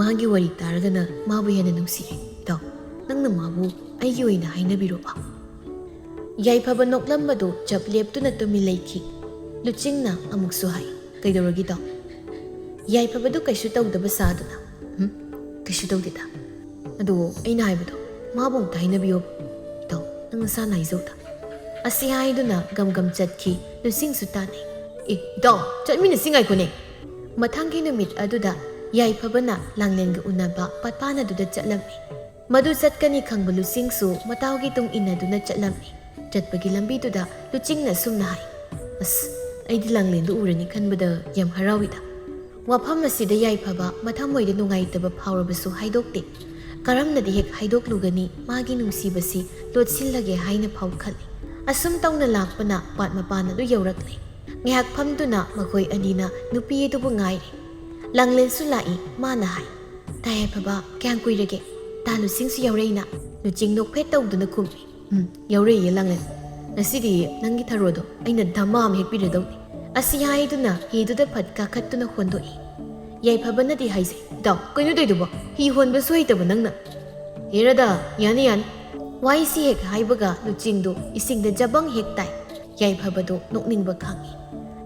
ꯃꯥꯒꯤ ꯋꯥꯔꯤ ꯇꯥꯔꯒꯅ ꯃꯥꯕꯨ ꯍꯦꯟꯅ ꯅꯨꯡꯁꯤꯔꯦ꯫ ꯏꯇꯥꯎ, ꯅꯪꯅ ꯃꯥꯕꯨ ꯑꯩꯒꯤ ꯑꯣꯏꯅ ꯍꯥꯏꯅꯕꯤꯔꯣꯕ꯫" ꯌꯥꯏꯐꯕ ꯅꯣꯛꯂꯝꯕꯗꯨ ꯆꯞ ꯂꯦꯞꯇꯨꯅ ꯇꯨꯃꯤꯟ ꯂꯩꯈꯤ꯫ ꯂꯨꯆꯤꯡꯅ ꯑꯃꯨꯛꯁꯨ ꯍꯥꯏ, "ꯀꯩꯗꯧꯔꯒꯦ ꯏꯇꯥꯎ?" ꯌꯥꯏꯐꯕꯗꯨ ꯀꯩꯁꯨ ꯇꯧꯗꯕ ꯁꯥꯗꯨꯅ, "ꯍꯨꯝ, ꯀꯩꯁꯨ ꯇꯧꯗꯦꯗ꯫ ꯑꯗꯨ ꯑꯩꯅ ꯍꯥꯏꯕꯗꯣ ꯃꯥꯕꯨ ꯑꯝꯇ ꯍꯥꯏꯅꯕꯤꯌꯣ꯫ ꯏꯇꯥꯎ, ꯅꯪ ꯅꯁꯥꯅ ꯍꯥꯏꯖꯧꯗ꯫" ꯑꯁꯤ ꯍꯥꯏꯗꯨꯅ ꯒꯝ ꯒꯝ ꯆꯠꯈꯤ꯫ ꯂꯨꯆꯤꯡꯁꯨ ꯇꯥꯅꯩ꯫ "ꯑꯦ, ꯏꯇꯥꯎ, ꯆꯠꯃꯤꯟꯅꯁꯤ ꯉꯥꯏꯈꯣꯅꯦ꯫" ꯃꯊꯪꯒꯤ ꯅꯨꯃꯤꯠ ꯑꯗꯨꯗ ꯌꯥꯏꯐꯕꯅ ꯂꯥꯡꯂꯦꯟꯒ ꯎꯅꯕ ꯄꯥꯠꯄꯥꯟ ꯑꯗꯨꯗ ꯆꯠꯂꯝꯃꯤ꯫ ꯃꯗꯨ ꯆꯠꯀꯅꯤ ꯈꯪꯕ ꯂꯨꯆꯤꯡꯁꯨ ꯃꯇꯥꯎꯒꯤ ꯇꯨꯡ ꯏꯟꯅꯗꯨꯅ ꯆꯠꯂꯝꯃꯤ꯫ ꯆꯠꯄꯒꯤ ꯂꯝꯕꯤꯗꯨꯗ ꯂꯨꯆꯤꯡꯅ ꯑꯁꯨꯝꯅ ꯍꯥꯏ, "ꯑꯁ, ꯑꯩꯗꯤ ꯂꯥꯡꯂꯦꯟꯗꯨ ꯎꯔꯅꯤ ꯈꯟꯕꯗ ꯌꯥꯝ ꯍꯔꯥꯎꯏꯗ꯫" ꯋꯥꯐꯝ ꯑꯁꯤꯗ ꯌꯥꯏꯐꯕ ꯃꯊꯃꯣꯏꯗ ꯅꯨꯡꯉꯥꯏꯇꯕ ꯐꯥꯎꯔꯕꯁꯨ ꯍꯥꯏꯗꯣꯛꯇꯦ꯫ ꯀꯔꯝꯅꯗꯤ ꯍꯦꯛ ꯍꯥꯏꯗꯣꯛꯂꯨꯒꯅꯤ, ꯃꯥꯒꯤ ꯅꯨꯡꯁꯤꯕꯁꯤ ꯂꯣꯠꯁꯤꯜꯂꯒꯦ ꯍꯥꯏꯅ ꯐꯥꯎ ꯈꯜꯂꯤ꯫ ꯑꯁꯨꯝ ꯇꯧꯅ ꯂꯥꯛꯄꯅ ꯄꯥꯠ ꯃꯄꯥꯟ ꯑꯗꯨ ꯌꯧꯔꯛꯂꯦ꯫ ꯉꯥꯏꯍꯥꯛ ꯐꯝꯗꯨꯅ ꯃꯈꯣꯏ ꯑꯅꯤꯅ ꯅꯨꯄꯤ ꯑꯗꯨꯕꯨ ꯉꯥꯏꯔꯦ꯫ ꯂꯥꯡꯂꯦꯟꯁꯨ ꯂꯥꯛꯏ꯫ ꯃꯥꯅ ꯍꯥꯏ, "ꯇꯥ ꯌꯥꯏꯐꯕ, ꯀꯌꯥꯝ ꯀꯨꯏꯔꯒꯦ? ꯇꯥ ꯂꯨꯆꯤꯡꯁꯨ ꯌꯧꯔꯛꯏꯅ?" ꯂꯨꯆꯤꯡ ꯅꯣꯛꯐꯦꯠ ꯇꯧꯗꯨꯅ ꯈꯨꯝꯃꯤ, "ꯎꯝ, ꯌꯧꯔꯛꯏꯌꯦ ꯂꯥꯡꯂꯦꯟ꯫ ꯉꯁꯤꯗꯤ ꯅꯪꯒꯤ ꯊꯔꯣꯗꯣ ꯑꯩꯅ ꯙꯃꯥ ꯑꯃ ꯍꯦꯛꯄꯤꯔꯗꯧꯅꯤ꯫" ꯑꯁꯤ ꯍꯥꯏꯗꯨꯅ ꯍꯤꯗꯨꯗ ꯐꯠ ꯀꯥꯈꯠꯇꯨꯅ ꯍꯣꯟꯗꯣꯛꯏ꯫ ꯌꯥꯏꯐꯕꯅꯗꯤ ꯍꯥꯏꯖꯩ, "ꯏꯇꯥꯎ, ꯀꯩꯅꯣ ꯇꯧꯗꯨꯕꯣ? ꯍꯤ ꯍꯣꯟꯕꯁꯨ ꯍꯩꯇꯕ ꯅꯪꯅ?" "ꯍꯦꯔꯥꯗ, ꯌꯥꯅꯤ, ꯌꯥꯅꯤ꯫" ꯋꯥꯍꯩꯁꯤ ꯍꯦꯛ ꯍꯥꯏꯕꯒ ꯂꯨꯆꯤꯡꯗꯨ ꯏꯁꯤꯡꯗ ꯖꯕꯪ ꯍꯦꯛ ꯇꯥꯏ꯫ ꯌꯥꯏꯐꯕꯗꯨ ꯅꯣꯛꯅꯤꯡꯕ ꯈꯥꯡꯏ꯫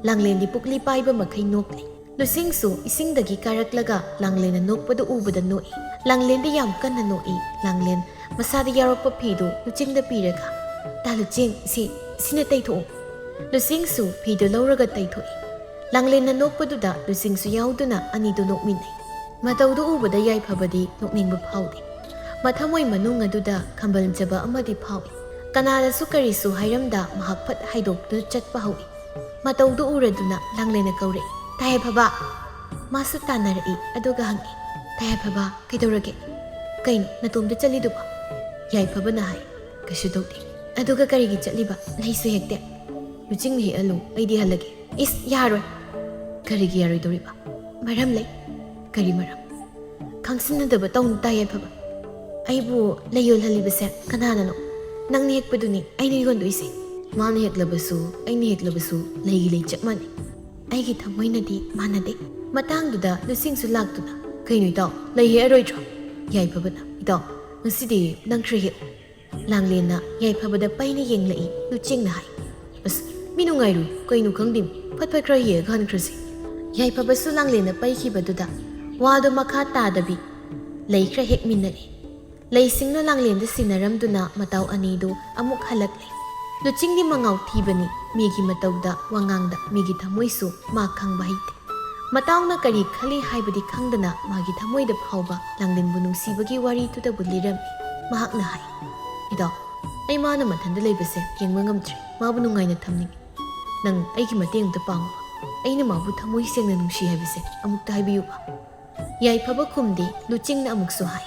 ꯂꯥꯡꯂꯦꯟꯗꯤ ꯄꯨꯛꯂꯤ ꯄꯥꯏꯕ ꯃꯈꯩ ꯅꯣꯛꯂꯤ꯫ ꯂꯨꯆꯤꯡꯁꯨ ꯏꯁꯤꯡꯗꯒꯤ ꯀꯥꯔꯛꯂꯒ ꯂꯥꯡꯂꯦꯟꯅ ꯅꯣꯛꯄꯗꯨ ꯎꯕꯗ ꯅꯣꯛꯏ꯫ ꯂꯥꯡꯂꯦꯟꯗꯤ ꯌꯥꯝ ꯀꯟꯅ ꯅꯣꯛꯏ꯫ ꯂꯥꯡꯂꯦꯟ ꯃꯁꯥꯗ ꯌꯥꯎꯔꯛꯄ ꯐꯤꯗꯨ ꯂꯨꯆꯤꯡꯗ ꯄꯤꯔꯒ, "ꯇꯥ ꯂꯨꯆꯤꯡ, ꯁꯤ, ꯁꯤꯅ ꯇꯩꯊꯣꯛꯎ꯫" ꯂꯨꯆꯤꯡꯁꯨ ꯐꯤꯗꯨ ꯂꯧꯔꯒ ꯇꯩꯊꯣꯛꯏ꯫ ꯂꯥꯡꯂꯦꯟꯅ ꯅꯣꯛꯄꯗꯨꯗ ꯂꯨꯆꯤꯡꯁꯨ ꯌꯥꯎꯗꯨꯅ ꯑꯅꯤꯗꯨ ꯅꯣꯛꯃꯤꯟꯅꯩ꯫ ꯃꯇꯧꯗꯨ ꯎꯕꯗ ꯌꯥꯏꯐꯕꯗꯤ ꯅꯣꯛꯅꯤꯡꯕ ꯐꯥꯎꯗꯦ꯫ ꯃꯊꯃꯣꯏ ꯃꯅꯨꯡ ꯑꯗꯨꯗ ꯈꯝꯕꯜꯖꯕ ꯑꯃꯗꯤ ꯐꯥꯎꯏ꯫ ꯀꯅꯥꯗꯁꯨ ꯀꯔꯤꯁꯨ ꯍꯥꯏꯔꯝꯗ ꯃꯍꯥꯛ ꯐꯠ ꯍꯥꯏꯗꯣꯛꯇꯨꯅ ꯆꯠꯄ ꯍꯧꯏ꯫ ꯃꯇꯧꯗꯨ ꯎꯔꯗꯨꯅ ꯂꯥꯡꯂꯦꯟꯅ ꯀꯧꯔꯛꯏ, "ꯇꯥꯏꯌꯥꯏꯐꯕ!" ꯃꯥꯁꯨ ꯇꯥꯟꯅꯔꯛꯏ, ꯑꯗꯨꯒ ꯍꯪꯏ, "ꯇꯥꯏꯌꯥꯏꯐꯕ, ꯀꯩꯗꯧꯔꯒꯦ? ꯀꯩꯅꯣ ꯅꯇꯣꯝꯇ ꯆꯠꯂꯤꯗꯨꯕꯣ?" ꯌꯥꯏꯐꯕꯅ ꯍꯥꯏ, "ꯀꯩꯁꯨ ꯇꯧꯗꯦ꯫ ꯑꯗꯨꯒ ꯀꯔꯤꯒꯤ ꯆꯠꯂꯤꯕ? ꯂꯩꯁꯨ ꯍꯦꯛꯇꯦ꯫ ꯂꯨꯆꯤꯡꯅ ꯍꯦꯛꯍꯜꯂꯨ, ꯑꯩꯗꯤ ꯍꯜꯂꯒꯦ꯫" "ꯏꯁ, ꯌꯥꯔꯣꯏ!" "ꯀꯔꯤꯒꯤ ꯌꯥꯔꯣꯏꯗꯧꯔꯤꯕ? ꯃꯔꯝ ꯂꯩ꯫" "ꯀꯔꯤ ꯃꯔꯝ?" "ꯈꯪꯁꯤꯟꯅꯗꯕ ꯇꯧꯅꯨ, ꯇꯥꯏꯌꯥꯏꯐꯕ꯫ ꯑꯩꯕꯨ ꯂꯩ ꯌꯣꯜꯍꯜꯂꯤꯕꯁꯦ ꯀꯅꯥꯅꯅꯣ? ꯅꯪꯅ ꯍꯦꯛꯄꯗꯨꯅꯤ ꯑꯩꯅ ꯌꯣꯟꯗꯣꯏꯁꯦ꯫" "ꯃꯥꯅ ꯍꯦꯛꯂꯕꯁꯨ, ꯑꯩꯅ ꯍꯦꯛꯂꯕꯁꯨ ꯂꯩꯒꯤ ꯂꯩ ꯆꯞ ꯃꯥꯟꯅꯩ꯫ ꯑꯩꯒꯤ ꯊꯃꯣꯏꯅꯗꯤ ꯃꯥꯟꯅꯗꯦ꯫" ꯃꯇꯥꯡꯗꯨꯗ ꯂꯨꯆꯤꯡꯁꯨ ꯂꯥꯛꯇꯨꯅ, "ꯀꯩꯅꯣ ꯏꯇꯥꯎ, ꯂꯩ ꯍꯦꯛꯑꯔꯣꯏꯗ꯭ꯔꯣ?" ꯌꯥꯏꯐꯕꯅ, "ꯏꯇꯥꯎ, ꯉꯁꯤꯗꯤ ꯅꯪ ꯈꯔ ꯍꯦꯛꯎ꯫" ꯂꯥꯡꯂꯦꯟꯅ ꯌꯥꯏꯐꯕꯗ ꯄꯩꯅ ꯌꯦꯡꯂꯛꯏ꯫ ꯂꯨꯆꯤꯡꯅ ꯍꯥꯏ, "ꯑꯁ, ꯃꯤ ꯅꯨꯡꯉꯥꯏꯔꯣꯏ, ꯀꯩꯅꯣ ꯈꯪꯗꯦ, ꯐꯠ ꯐꯠ ꯈꯔ ꯍꯦꯛꯑꯒ ꯍꯟꯈ꯭ꯔꯁꯤ꯫" ꯌꯥꯏꯐꯕꯁꯨ ꯂꯥꯡꯂꯦꯟꯅ ꯄꯩꯈꯤꯕꯗꯨꯗ ꯋꯥꯗꯣ ꯃꯈꯥ ꯇꯥꯗꯕꯤ ꯂꯩ ꯈꯔ ꯍꯦꯛꯃꯤꯟꯅꯔꯦ꯫ ꯂꯩꯁꯤꯡꯅ ꯂꯥꯡꯂꯦꯟꯗ ꯁꯤꯟꯅꯔꯝꯗꯨꯅ ꯃꯇꯥꯎ ꯑꯅꯤꯗꯨ ꯑꯃꯨꯛ ꯍꯜꯂꯛꯂꯦ꯫ ꯂꯨꯆꯤꯡꯗꯤ ꯃꯉꯥꯎ ꯊꯤꯕꯅꯤ, ꯃꯤꯒꯤ ꯃꯇꯧꯗ, ꯋꯥꯉꯥꯡꯗ, ꯃꯤꯒꯤ ꯊꯃꯣꯏꯁꯨ ꯃꯥ ꯈꯪꯕ ꯍꯩꯇꯦ꯫ ꯃꯇꯥꯎꯅ ꯀꯔꯤ ꯈꯜꯂꯤ ꯍꯥꯏꯕꯗꯤ ꯈꯪꯗꯅ ꯃꯥꯒꯤ ꯊꯃꯣꯏꯗ ꯐꯥꯎꯕ ꯂꯥꯡꯂꯦꯟꯕꯨ ꯅꯨꯡꯁꯤꯕꯒꯤ ꯋꯥꯔꯤꯗꯨꯗꯕꯨ ꯂꯤꯔꯝꯃꯤ꯫ ꯃꯍꯥꯛꯅ ꯍꯥꯏ, "ꯏꯇꯥꯎ, ꯑꯩ ꯃꯥꯅ ꯃꯊꯟꯇ ꯂꯩꯕꯁꯦ ꯌꯦꯡꯕ ꯉꯝꯗ꯭ꯔꯦ꯫ ꯃꯥꯕꯨ ꯅꯨꯡꯉꯥꯏꯅ ꯊꯝꯅꯤꯡꯉꯤ꯫ ꯅꯪ ꯑꯩꯒꯤ ꯃꯇꯦꯡ ꯑꯝꯇ ꯄꯥꯡꯉꯨꯕ꯫ ꯑꯩꯅ ꯃꯥꯕꯨ ꯊꯃꯣꯏ ꯁꯦꯡꯅ ꯅꯨꯡꯁꯤ ꯍꯥꯏꯕꯁꯦ ꯑꯃꯨꯛꯇ ꯍꯥꯏꯕꯤꯌꯨꯕ꯫" ꯌꯥꯏꯐꯕ ꯈꯨꯝꯗꯦ꯫ ꯂꯨꯆꯤꯡꯅ ꯑꯃꯨꯛꯁꯨ ꯍꯥꯏ,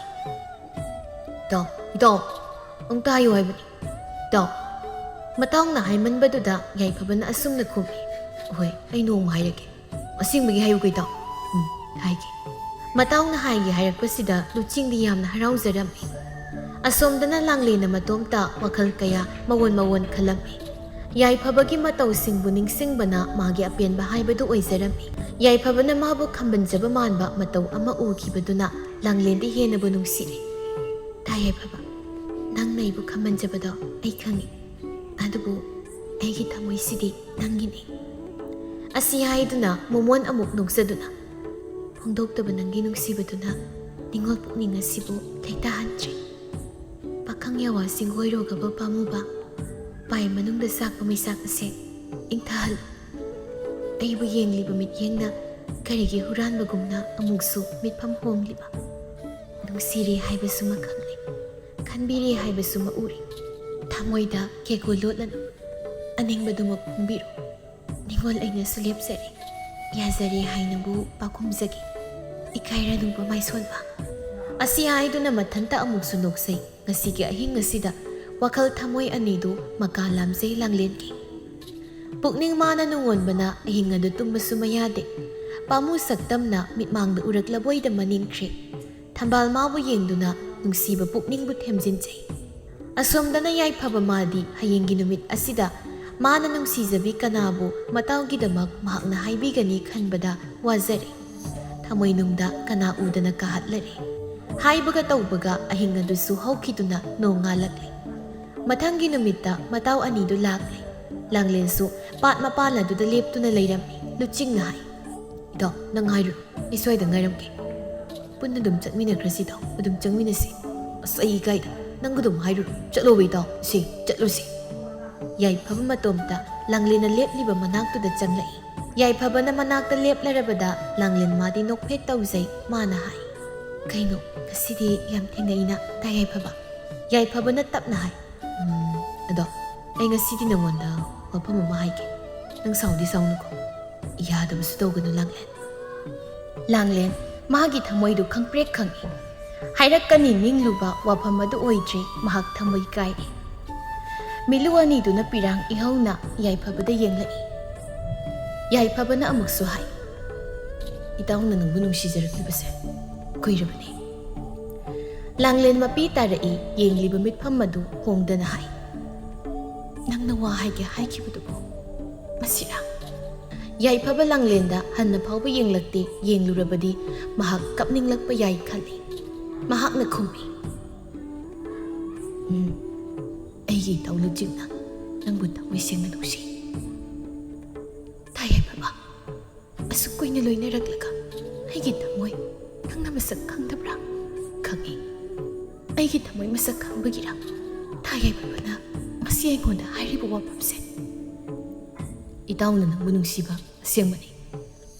"ꯏꯇꯥꯎ, ꯏꯇꯥꯎ, ꯑꯃꯨꯛꯇ ꯍꯥꯏꯌꯨ ꯍꯥꯏꯕꯅꯤ, ꯏꯇꯥꯎ꯫" ꯃꯇꯥꯎꯅ ꯍꯥꯏꯃꯟꯕꯗꯨꯗ ꯌꯥꯏꯐꯕꯅ ꯑꯁꯨꯝꯅ ꯈꯨꯝꯃꯤ, "ꯍꯣꯏ, ꯑꯩ ꯅꯣꯡꯃ ꯍꯥꯏꯔꯒꯦ꯫ ꯑꯁꯦꯡꯕꯒꯤ ꯍꯥꯏꯌꯨꯀꯣ ꯏꯇꯥꯎ꯫" "ꯎꯝ, ꯍꯥꯏꯒꯦ꯫" ꯃꯇꯥꯎꯅ ꯍꯥꯏꯒꯦ ꯍꯥꯏꯔꯛꯄꯁꯤꯗ ꯂꯨꯆꯤꯡꯗꯤ ꯌꯥꯝꯅ ꯍꯔꯥꯎꯖꯔꯝꯃꯤ꯫ ꯑꯁꯣꯝꯗꯅ ꯂꯥꯡꯂꯦꯟꯅ ꯃꯇꯣꯝꯇ ꯋꯥꯈꯜ ꯀꯌꯥ ꯃꯋꯣꯟ ꯃꯋꯣꯟ ꯈꯜꯂꯝꯃꯤ꯫ ꯌꯥꯏꯐꯕꯒꯤ ꯃꯇꯧꯁꯤꯡꯕꯨ ꯅꯤꯡꯁꯤꯡꯕꯅ ꯃꯥꯒꯤ ꯑꯄꯦꯟꯕ ꯍꯥꯏꯕꯗꯨ ꯑꯣꯏꯖꯔꯝꯃꯤ꯫ ꯌꯥꯏꯐꯕꯅ ꯃꯥꯕꯨ ꯈꯝꯕꯟꯖꯕ ꯃꯥꯟꯕ ꯃꯇꯧ ꯑꯃ ꯎꯈꯤꯕꯗꯨꯅ ꯂꯥꯡꯂꯦꯟꯗꯤ ꯍꯦꯟꯅꯕꯨ ꯅꯨꯡꯁꯤꯔꯦ꯫ "ꯇꯥ ꯌꯥꯏꯐꯕ, ꯅꯪꯅ ꯑꯩꯕꯨ ꯈꯝꯕꯟꯖꯕꯗꯣ ꯑꯩ ꯈꯪꯏ, ꯑꯗꯨꯕꯨ ꯑꯩꯒꯤ ꯊꯃꯣꯏꯁꯤꯗꯤ ꯅꯪꯒꯤꯅꯤ꯫" ꯑꯁꯤ ꯍꯥꯏꯗꯨꯅ ꯃꯣꯃꯣꯟ ꯑꯃꯨꯛ ꯅꯣꯛꯆꯗꯨꯅ, "ꯐꯣꯡꯗꯣꯛꯇꯕ ꯅꯪꯒꯤ ꯅꯨꯡꯁꯤꯕꯗꯨꯅ ꯅꯤꯡꯉꯣꯜ ꯄꯨꯛꯅꯤꯡ ꯑꯁꯤꯕꯨ ꯂꯩꯇꯥꯍꯟꯗ꯭ꯔꯦ꯫ ꯄꯥꯈꯪ ꯌꯥꯋꯥꯁꯤꯡ ꯑꯣꯏꯔꯣꯒꯕ ꯄꯥꯝꯃꯨꯕ, ꯄꯥꯏ ꯃꯅꯨꯡꯗ ꯆꯥꯛꯄ ꯃꯩꯆꯥꯛ ꯑꯁꯦ ꯏꯪꯊꯍꯜꯂꯨ꯫ ꯑꯩꯕꯨ ꯌꯦꯡꯂꯤꯕ ꯃꯤꯠꯌꯦꯡꯅ ꯀꯔꯤꯒꯤ ꯍꯨꯔꯥꯟꯕꯒꯨꯝꯅ ꯑꯃꯨꯛꯁꯨ ꯃꯤꯠꯐꯝ ꯍꯣꯡꯂꯤꯕ? ꯅꯨꯡꯁꯤꯔꯦ ꯍꯥꯏꯕꯁꯨꯃ ꯈꯪꯂꯦ꯫" ꯈꯟꯕꯤꯔꯦ ꯍꯥꯏꯕꯁꯨ ꯃꯛ ꯎꯔꯦ꯫ ꯊꯃꯣꯏꯗ ꯀꯦꯀꯨ ꯂꯣꯠꯂꯅꯨ꯫ ꯑꯅꯤꯡꯕꯗꯨꯃꯛ ꯐꯣꯡꯕꯤꯔꯣ꯫ ꯅꯤꯡꯉꯣꯜ ꯑꯩꯅꯁꯨ ꯂꯦꯞꯆꯔꯦ꯫ ꯌꯥꯖꯔꯦ ꯍꯥꯏꯅꯕꯨ ꯄꯥꯈꯨꯝꯖꯒꯦ꯫ ꯏꯀꯥꯏꯔꯅꯨꯕ ꯃꯥꯏꯁꯣꯟꯕ꯫ ꯑꯁꯤ ꯍꯥꯏꯗꯨꯅ ꯃꯊꯟꯇ ꯑꯃꯨꯛꯁꯨ ꯅꯣꯛꯆꯩ꯫ ꯉꯁꯤꯒꯤ ꯑꯍꯤꯡ ꯑꯁꯤꯗ ꯋꯥꯈꯜ ꯊꯃꯣꯏ ꯑꯅꯤꯗꯨ ꯃꯀꯥ ꯂꯥꯝꯖꯩ ꯂꯥꯡꯂꯦꯟꯒꯤ꯫ ꯄꯨꯛꯅꯤꯡ ꯃꯥꯅ ꯅꯨꯡꯉꯣꯟꯕꯅ ꯑꯍꯤꯡ ꯑꯗꯨ ꯇꯨꯝꯕꯁꯨ ꯃꯌꯥꯗꯦ꯫ ꯄꯥꯝꯃꯨ ꯁꯛꯇꯝꯅ ꯃꯤꯠꯃꯥꯡꯗ ꯎꯔꯛꯂꯕꯣꯏꯗ ꯃꯅꯤꯡꯈ꯭ꯔꯦ꯫ ꯊꯝꯕꯥꯜ ꯃꯥꯕꯨ ꯌꯦꯡꯗꯨꯅ ꯅꯨꯡꯁꯤꯕ ꯄꯨꯛꯅꯤꯡꯕꯨ ꯊꯦꯝꯖꯤꯟꯖꯩ꯫ ꯑꯁꯣꯝꯗꯅ ꯌꯥꯏꯐꯕ ꯃꯥꯗꯤ ꯍꯌꯦꯡꯒꯤ ꯅꯨꯃꯤꯠ ꯑꯁꯤꯗ ꯃꯥꯅ ꯅꯨꯡꯁꯤꯖꯕꯤ ꯀꯅꯥꯕꯨ ꯃꯇꯥꯎꯒꯤꯗꯃꯛ ꯃꯍꯥꯛꯅ ꯍꯥꯏꯕꯤꯒꯅꯤ ꯈꯟꯕꯗ ꯋꯥꯖꯔꯦ꯫ ꯊꯃꯣꯏꯅꯨꯡꯗ ꯀꯅꯥ ꯎꯗꯅ ꯀꯥꯍꯠꯂꯔꯦ꯫ ꯍꯥꯏꯕꯒ ꯇꯧꯕꯒ ꯑꯍꯤꯡ ꯑꯗꯨꯁꯨ ꯍꯧꯈꯤꯗꯨꯅ ꯅꯣꯡ ꯉꯥꯜꯂꯛꯂꯦ꯫ ꯃꯊꯪꯒꯤ ꯅꯨꯃꯤꯠꯇ ꯃꯇꯥꯎ ꯑꯅꯤꯗꯨ ꯂꯥꯛꯂꯦ꯫ ꯂꯥꯡꯂꯦꯟꯁꯨ ꯄꯥꯠ ꯃꯄꯥꯟ ꯑꯗꯨꯗ ꯂꯦꯞꯇꯨꯅ ꯂꯩꯔꯝꯃꯤ꯫ ꯂꯨꯆꯤꯡꯅ ꯍꯥꯏ, "ꯏꯇꯥꯎ, ꯅꯪ ꯍꯥꯏꯔꯨ, ꯑꯩ ꯁ꯭ꯋꯥꯏꯗ ꯉꯥꯏꯔꯝꯒꯦ꯫ ꯄꯨꯟꯅ ꯑꯗꯨꯝ ꯆꯠꯃꯤꯟꯅꯈ꯭ꯔꯁꯤ ꯏꯇꯥꯎ, ꯑꯗꯨꯝ ꯆꯪꯃꯤꯟꯅꯁꯤ꯫ ꯑꯁ, ꯑꯩ ꯏꯀꯥꯏꯗ, ꯅꯪ ꯑꯗꯨꯝ ꯍꯥꯏꯔꯨꯔꯣ꯫ ꯆꯠꯂꯣꯕ ꯏꯇꯥꯎ, ꯁꯤ, ꯆꯠꯂꯨꯁꯤ꯫" ꯌꯥꯏꯐꯕ ꯃꯇꯣꯝꯇ ꯂꯥꯡꯂꯦꯟꯅ ꯂꯦꯞꯂꯤꯕ ꯃꯅꯥꯛꯇꯨꯗ ꯆꯪꯂꯛꯏ꯫ ꯌꯥꯏꯐꯕꯅ ꯃꯅꯥꯛꯇ ꯂꯦꯞꯂꯔꯕꯗ ꯂꯥꯡꯂꯦꯟ ꯃꯥꯗꯤ ꯅꯣꯛꯐꯦꯠ ꯇꯧꯖꯩ꯫ ꯃꯥꯅ ꯍꯥꯏ, "ꯀꯩꯅꯣ, ꯉꯁꯤꯗꯤ ꯌꯥꯝ ꯊꯦꯡꯅꯩꯅ ꯇꯥ ꯌꯥꯏꯐꯕ?" ꯌꯥꯏꯐꯕꯅ ꯇꯞꯅ ꯍꯥꯏ, "ꯎꯝ, ꯑꯗꯣ ꯑꯩ ꯉꯁꯤꯗꯤ ꯅꯉꯣꯟꯗ ꯋꯥꯐꯝ ꯑꯃ ꯍꯥꯏꯒꯦ꯫ ꯅꯪ ꯁꯥꯎꯗꯤ ꯁꯥꯎꯅꯨꯀꯣ꯫ ꯌꯥꯗꯕꯁꯨ ꯇꯧꯒꯅꯨ ꯂꯥꯡꯂꯦꯟ꯫" ꯂꯥꯡꯂꯦꯟ ꯃꯥꯒꯤ ꯊꯃꯣꯏꯗꯨ ꯈꯪꯄ꯭ꯔꯦꯛ ꯈꯪꯏ꯫ ꯍꯥꯏꯔꯛꯀꯅꯤ ꯅꯤꯡꯂꯨꯕ ꯋꯥꯐꯝ ꯑꯗꯨ ꯑꯣꯏꯗ꯭ꯔꯦ꯫ ꯃꯍꯥꯛ ꯊꯃꯣꯏ ꯀꯥꯏꯔꯦ꯫ ꯃꯤꯠꯂꯨ ꯑꯅꯤꯗꯨꯅ ꯄꯤꯔꯥꯡ ꯏꯍꯧꯅ ꯌꯥꯏꯐꯕꯗ ꯌꯦꯡꯂꯛꯏ꯫ ꯌꯥꯏꯐꯕꯅ ꯑꯃꯨꯛꯁꯨ ꯍꯥꯏ, "ꯏꯇꯥꯎꯅ ꯅꯪꯕꯨ ꯅꯨꯡꯁꯤꯖꯔꯛꯂꯤꯕꯁꯦ ꯀꯨꯏꯔꯕꯅꯤ꯫" ꯂꯥꯡꯂꯦꯟ ꯃꯄꯤ ꯇꯥꯔꯛꯏ꯫ ꯌꯦꯡꯂꯤꯕ ꯃꯤꯠꯐꯝ ꯑꯗꯨ ꯍꯣꯡꯗꯅ ꯍꯥꯏ, "ꯅꯪꯅ ꯋꯥ ꯍꯥꯏꯒꯦ ꯍꯥꯏꯈꯤꯕꯗꯨꯕꯨ ꯃꯁꯤꯔꯥ?" ꯌꯥꯏꯐꯕ ꯂꯥꯡꯂꯦꯟꯗ ꯍꯟꯅ ꯐꯥꯎꯕ ꯌꯦꯡꯂꯛꯇꯦ꯫ ꯌꯦꯡꯂꯨꯔꯕꯗꯤ ꯃꯍꯥꯛ ꯀꯞꯅꯤꯡꯂꯛꯄ ꯌꯥꯏ ꯈꯜꯂꯤ꯫ ꯃꯍꯥꯛꯅ ꯈꯨꯝꯃꯤ, "ꯎꯝ, ꯑꯩꯒꯤ ꯏꯇꯥꯎ ꯂꯨꯆꯤꯡꯅ ꯅꯪꯕꯨ ꯊꯃꯣꯏ ꯁꯦꯡꯅ ꯅꯨꯡꯁꯤ꯫ ꯇꯥ ꯌꯥꯏꯐꯕ, ꯑꯁꯨꯛ ꯀꯨꯏꯅ ꯂꯣꯏꯅꯔꯛꯂꯒ ꯑꯩꯒꯤ ꯊꯃꯣꯏ ꯅꯪꯅ ꯃꯁꯛ ꯈꯪꯗꯕ꯭ꯔꯥ?" "ꯈꯪꯉꯤ꯫ ꯑꯩꯒꯤ ꯊꯃꯣꯏ ꯃꯁꯛ ꯈꯪꯕꯒꯤꯔꯥ ꯇꯥ ꯌꯥꯏꯐꯕꯅ ꯉꯁꯤ ꯑꯩꯉꯣꯟꯗ ꯍꯥꯏꯔꯤꯕ ꯋꯥꯐꯝꯁꯦ?" "ꯏꯇꯥꯎꯅ ꯅꯪꯕꯨ ꯅꯨꯡꯁꯤꯕ ꯑꯁꯦꯡꯕꯅꯤ꯫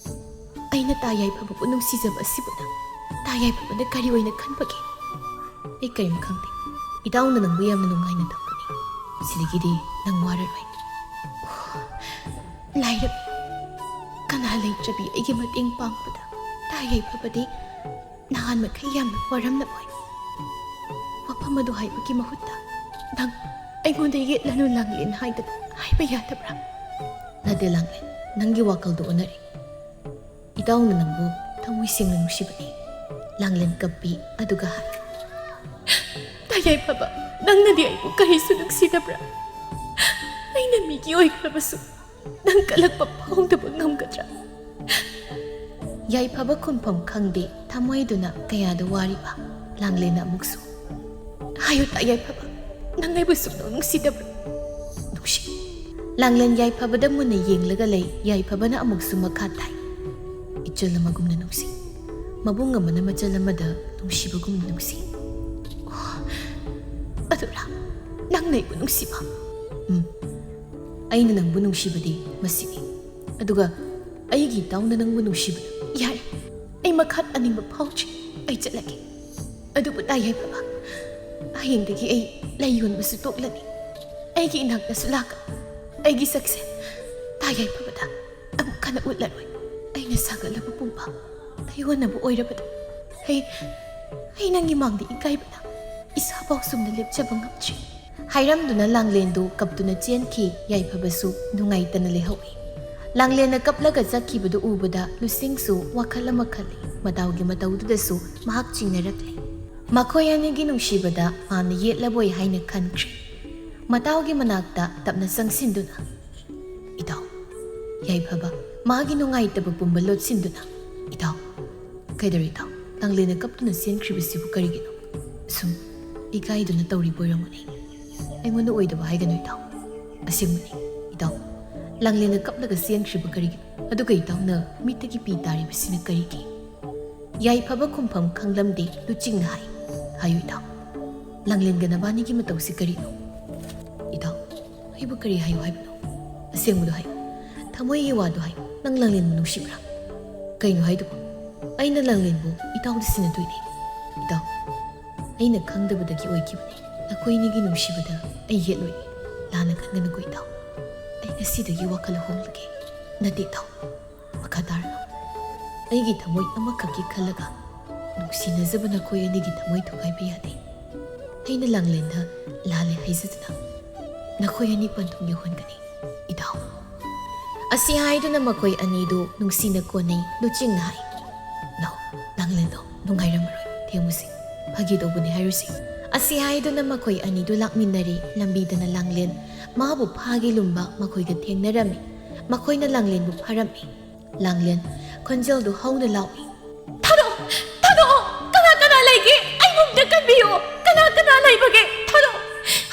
ꯑꯩꯅ ꯇꯥ ꯌꯥꯏꯐꯕꯕꯨ ꯅꯨꯡꯁꯤꯖꯕ ꯑꯁꯤꯕꯨ ꯅꯪ ꯇꯥ ꯌꯥꯏꯐꯕꯅ ꯀꯔꯤ ꯑꯣꯏꯅ ꯈꯟꯕꯒꯦ? ꯑꯩ ꯀꯔꯤꯝ ꯈꯪꯗꯦ꯫ ꯏꯇꯥꯎꯅ ꯅꯪꯕꯨ ꯌꯥꯝꯅ ꯅꯨꯡꯉꯥꯏꯅ ꯊꯝꯒꯅꯤ꯫ ꯁꯤꯗꯒꯤꯗꯤ ꯅꯪ ꯋꯥꯔꯔꯣꯏ꯫ ꯂꯥꯏꯔꯕꯤ, ꯀꯅꯥ ꯂꯩꯇ꯭ꯔꯕꯤ ꯑꯩꯒꯤ ꯃꯇꯦꯡ ꯄꯥꯡꯕꯗ ꯇꯥ ꯌꯥꯏꯐꯕꯗꯤ ꯅꯍꯥꯟ ꯃꯈꯩ ꯌꯥꯝꯅ ꯋꯥꯔꯝꯂꯝꯂꯣꯏ꯫ ꯋꯥꯐꯝ ꯑꯗꯨ ꯍꯥꯏꯕꯒꯤ ꯃꯍꯨꯠꯇ ꯅꯪ ꯑꯩꯉꯣꯟꯗ ꯌꯦꯠꯂꯅꯨ ꯂꯥꯡꯂꯦꯟ ꯍꯥꯏꯗꯅ ꯍꯥꯏꯕ ꯌꯥꯗꯕ꯭ꯔꯥ? ꯅꯠꯇꯦ ꯂꯥꯡꯂꯦꯟ, ꯅꯪꯒꯤ ꯋꯥꯈꯜꯗꯨ ꯑꯣꯟꯅꯔꯦ꯫ ꯏꯇꯥꯎꯅ ꯅꯪꯕꯨ ꯊꯃꯣꯏ ꯁꯦꯡꯅ ꯅꯨꯡꯁꯤꯕꯅꯤ꯫ ꯂꯥꯡꯂꯦꯟ ꯀꯞꯄꯤ ꯑꯗꯨꯒ ꯍꯥꯏ, ꯇꯥ ꯌꯥꯏꯐꯕ, ꯅꯪꯅꯗꯤ ꯑꯩꯕꯨ ꯀꯔꯤꯁꯨ ꯅꯨꯡꯁꯤꯗꯕ꯭ꯔꯥ? ꯑꯩꯅ ꯃꯤꯒꯤ ꯑꯣꯏꯈ꯭ꯔꯕꯁꯨ ꯅꯪ ꯀꯜꯂꯛꯄ ꯐꯥꯎꯗꯕ ꯉꯝꯒꯗ꯭ꯔꯥ? ꯌꯥꯏꯐꯕ ꯈꯨꯝꯐꯝ ꯈꯪꯗꯦ, ꯊꯃꯣꯏꯗꯨꯅ ꯀꯌꯥꯗ ꯋꯥꯔꯤꯕ꯫ ꯂꯥꯡꯂꯦꯟꯅ ꯑꯃꯨꯛꯁꯨ, ꯍꯥꯏꯌꯨ ꯇꯥ ꯌꯥꯏꯐꯕ, ꯅꯪ ꯑꯩꯕꯨ ꯁꯨꯛꯅꯨꯡ ꯅꯨꯡꯁꯤꯗꯕ꯭ꯔꯥ? ꯅꯨꯡꯁꯤ꯫ ꯂꯥꯡꯂꯦꯟ ꯌꯥꯏꯐꯕꯗ ꯃꯨꯟꯅ ꯌꯦꯡꯂꯒ ꯂꯩ꯫ ꯌꯥꯏꯐꯕꯅ ꯑꯃꯨꯛꯁꯨ ꯃꯈꯥ ꯇꯥꯏ, ꯏꯆꯜ ꯑꯃꯒꯨꯝꯅ ꯅꯨꯡꯁꯤ, ꯃꯕꯨꯡ ꯑꯃꯅ ꯃꯆꯜ ꯑꯃꯗ ꯅꯨꯡꯁꯤꯕꯒꯨꯝꯅ ꯅꯨꯡꯁꯤ꯫ ꯑꯣ, ꯑꯗꯨꯔꯥ ꯅꯪꯅ ꯑꯩꯕꯨ ꯅꯨꯡꯁꯤꯕ? ꯎꯝ, ꯑꯩꯅ ꯅꯪꯕꯨ ꯅꯨꯡꯁꯤꯕꯗꯤ ꯃꯁꯤꯅꯤ꯫ ꯑꯗꯨꯒ ꯑꯩꯒꯤ ꯏꯇꯥꯎꯅ ꯅꯪꯕꯨ ꯅꯨꯡꯁꯤꯕꯗꯨ ꯌꯥꯔꯦ꯫ ꯑꯩ ꯃꯈꯥ ꯇꯥꯅꯤꯡꯕ ꯐꯥꯎꯗ꯭ꯔꯤ꯫ ꯑꯩ ꯆꯠꯂꯒꯦ꯫ ꯑꯗꯨꯕꯨ ꯇꯥ ꯌꯥꯏꯐꯕ, ꯍꯌꯦꯡꯗꯒꯤ ꯑꯩ ꯂꯩ ꯌꯣꯟꯕꯁꯨ ꯇꯣꯛꯂꯅꯤ꯫ ꯑꯩꯒꯤ ꯏꯅꯥꯛꯇꯁꯨ ꯂꯥꯛꯀꯅꯨ꯫ ꯑꯩꯒꯤ ꯁꯛꯁꯦ ꯇꯥ ꯌꯥꯏꯐꯕꯗ ꯑꯃꯨꯛ ꯍꯟꯅ ꯎꯠꯂꯔꯣꯏ꯫ ꯑꯩꯅ ꯁꯥꯒꯠꯂꯕ ꯄꯨꯡꯐꯝ ꯇꯩꯑꯣꯟꯅꯕ ꯑꯣꯏꯔꯕꯗꯤ ꯑꯩ, ꯑꯩ ꯅꯪꯒꯤ ꯃꯥꯡꯗ ꯏꯀꯥꯏꯕꯅ ꯏꯁꯥꯐꯥꯎ ꯆꯨꯝꯅ ꯂꯦꯞꯆꯕ ꯉꯝꯗ꯭ꯔꯤ꯫ ꯍꯥꯏꯔꯝꯗꯨꯅ ꯂꯥꯡꯂꯦꯟꯗꯨ ꯀꯞꯇꯨꯅ ꯆꯦꯟꯈꯤ꯫ ꯌꯥꯏꯐꯕꯁꯨ ꯅꯨꯡꯉꯥꯏꯇꯅ ꯂꯩꯍꯧꯏ꯫ ꯂꯥꯡꯂꯦꯟꯅ ꯀꯞꯂꯒ ꯆꯠꯈꯤꯕꯗꯨ ꯎꯕꯗ ꯂꯨꯁꯤꯡꯁꯨ ꯋꯥꯈꯜ ꯑꯃ ꯈꯜꯂꯤ꯫ ꯃꯇꯥꯎꯒꯤ ꯃꯇꯧꯗꯨꯗꯁꯨ ꯃꯍꯥꯛ ꯆꯤꯡꯅꯔꯛꯂꯤ꯫ ꯃꯈꯣꯏ ꯑꯅꯤꯒꯤ ꯅꯨꯡꯁꯤꯕꯗ ꯃꯥꯅ ꯌꯦꯠꯂꯕꯣꯏ ꯍꯥꯏꯅ ꯈꯟꯈ꯭ꯔꯦ꯫ ꯃꯇꯥꯎꯒꯤ ꯃꯅꯥꯛꯇ ꯇꯞꯅ ꯆꯪꯁꯤꯟꯗꯨꯅ, ꯏꯇꯥꯎ꯫ ꯌꯥꯏꯐꯕ ꯃꯥꯒꯤ ꯅꯨꯡꯉꯥꯏꯇꯕ ꯄꯨꯝꯕ ꯂꯣꯠꯁꯤꯟꯗꯨꯅ, ꯏꯇꯥꯎ꯫ ꯀꯩꯗꯧꯔꯦ ꯏꯇꯥꯎ? ꯂꯥꯡꯂꯦꯟꯅ ꯀꯞꯇꯨꯅ ꯆꯦꯟꯈ꯭ꯔꯤꯕꯁꯤꯕꯨ ꯀꯔꯤꯒꯤꯅꯣ? ꯁꯨꯝ ꯏꯀꯥꯏꯗꯨꯅ ꯇꯧꯔꯤꯕ ꯑꯣꯏꯔꯝꯒꯅꯤ꯫ ꯑꯩꯉꯣꯟꯗ ꯑꯣꯏꯗꯕ ꯍꯥꯏꯒꯅꯨ ꯏꯇꯥꯎ꯫ ꯑꯁꯦꯡꯕꯅꯤ ꯏꯇꯥꯎ꯫ ꯂꯥꯡꯂꯦꯟꯅ ꯀꯞꯂꯒ ꯆꯦꯟꯈ꯭ꯔꯤꯕ ꯀꯔꯤꯒꯤꯅꯣ? ꯑꯗꯨꯒ ꯏꯇꯥꯎꯅ ꯃꯤꯠꯇꯒꯤ ꯄꯤ ꯇꯥꯔꯤꯕꯁꯤꯅ ꯀꯔꯤꯒꯤ? ꯌꯥꯏꯐꯕ ꯈꯨꯝꯐꯝ ꯈꯪꯂꯝꯗꯦ꯫ ꯂꯨꯆꯤꯡꯅ ꯍꯥꯏ, ꯍꯥꯏꯌꯨ ꯏꯇꯥꯎ꯫ ꯂꯥꯡꯂꯦꯟꯒ ꯅꯕꯥꯅꯤꯒꯤ ꯃꯇꯧꯁꯤ ꯀꯔꯤꯅꯣ? ꯏꯇꯥꯎ, ꯑꯩꯕꯨ ꯀꯔꯤ ꯍꯥꯏꯌꯨ ꯍꯥꯏꯕꯅꯣ? ꯑꯁꯦꯡꯕꯗꯣ ꯍꯥꯏꯌꯨ꯫ ꯊꯃꯣꯏꯒꯤ ꯋꯥꯗꯣ ꯍꯥꯏꯌꯨ꯫ ꯅꯪ ꯂꯥꯡꯂꯦꯟꯕꯨ ꯅꯨꯡꯁꯤꯕ꯭ꯔꯥ? ꯀꯩꯅꯣ ꯍꯥꯏꯗꯨꯕꯨ? ꯑꯩꯅ ꯂꯥꯡꯂꯦꯟꯕꯨ ꯏꯇꯥꯎꯗ ꯁꯤꯟꯅꯗꯣꯏꯅꯦ꯫ ꯏꯇꯥꯎ, ꯑꯩꯅ ꯈꯪꯗꯕꯗꯒꯤ ꯑꯣꯏꯈꯤꯕꯅꯦ꯫ ꯅꯈꯣꯏ ꯑꯅꯤꯒꯤ ꯅꯨꯡꯁꯤꯕꯗ ꯑꯩ ꯌꯦꯠꯂꯣꯏ꯫ ꯂꯥꯟꯅ ꯈꯟꯒꯅꯨꯀꯣ ꯏꯇꯥꯎ꯫ ꯑꯩ ꯉꯁꯤꯗꯒꯤ ꯋꯥꯈꯜ ꯍꯣꯡꯂꯒꯦ꯫ ꯅꯠꯇꯦ ꯏꯇꯥꯎ, ꯃꯈꯥ ꯇꯥꯔꯅꯨ꯫ ꯑꯩꯒꯤ ꯊꯃꯣꯏ ꯑꯃꯈꯛꯀꯤ ꯈꯜꯂꯒ ꯅꯨꯡꯁꯤꯅꯖꯕ ꯅꯈꯣꯏ ꯑꯅꯤꯒꯤ ꯊꯃꯣꯏ ꯊꯨꯒꯥꯏꯕ ꯌꯥꯗꯦ꯫ ꯑꯩꯅ ꯂꯥꯡꯂꯦꯟꯗ ꯂꯥꯜꯂꯦ ꯍꯥꯏꯖꯗꯨꯅ ꯅꯈꯣꯏ ꯑꯅꯤ ꯄꯟꯊꯨꯡ ꯌꯧꯍꯟꯒꯅꯤ ꯏꯇꯥꯎ꯫ ꯑꯁꯤ ꯍꯥꯏꯗꯨꯅ ꯃꯈꯣꯏ ꯑꯅꯤꯗꯨ ꯅꯨꯡꯁꯤꯅ ꯀꯣꯟꯅꯩ꯫ ꯂꯨꯆꯤꯡꯅ ꯍꯥꯏ, "ꯂꯥꯛꯑꯣ, ꯂꯥꯡꯂꯦꯟꯗꯣ ꯅꯨꯡꯉꯥꯏꯔꯝꯃꯔꯣꯏ, ꯊꯦꯡꯉꯨꯁꯤ꯫ ꯐꯥꯒꯤ ꯇꯧꯕꯅꯤ ꯍꯥꯏꯔꯨꯁꯤ"꯫ ꯑꯁꯤ ꯍꯥꯏꯗꯨꯅ ꯃꯈꯣꯏ ꯑꯅꯤꯗꯨ ꯂꯥꯛꯃꯤꯟꯅꯔꯦ꯫ ꯂꯝꯕꯤꯗꯅ ꯂꯥꯡꯂꯦꯟ ꯃꯥꯕꯨ ꯐꯥꯒꯦ ꯂꯨꯝꯕ ꯃꯈꯣꯏꯒ ꯊꯦꯡꯅꯔꯝꯃꯤ꯫ ꯃꯈꯣꯏꯅ ꯂꯥꯡꯂꯦꯟꯕꯨ ꯐꯥꯔꯝꯃꯤ꯫ ꯂꯥꯡꯂꯦꯟ ꯈꯣꯟꯖꯦꯜꯗꯨ ꯍꯧꯅ ꯂꯥꯎꯏ, "ꯊꯥꯗꯣꯛꯑꯣ! ꯊꯥꯗꯣꯛꯑꯣ! ꯀꯅꯥ ꯀꯅꯥ ꯂꯩꯒꯦ? ꯑꯩꯕꯨ ꯑꯝꯇ ꯀꯟꯕꯤꯌꯨ! ꯀꯅꯥ ꯀꯅꯥ ꯂꯩꯕꯒꯦ? ꯊꯥꯗꯣꯛꯑꯣ!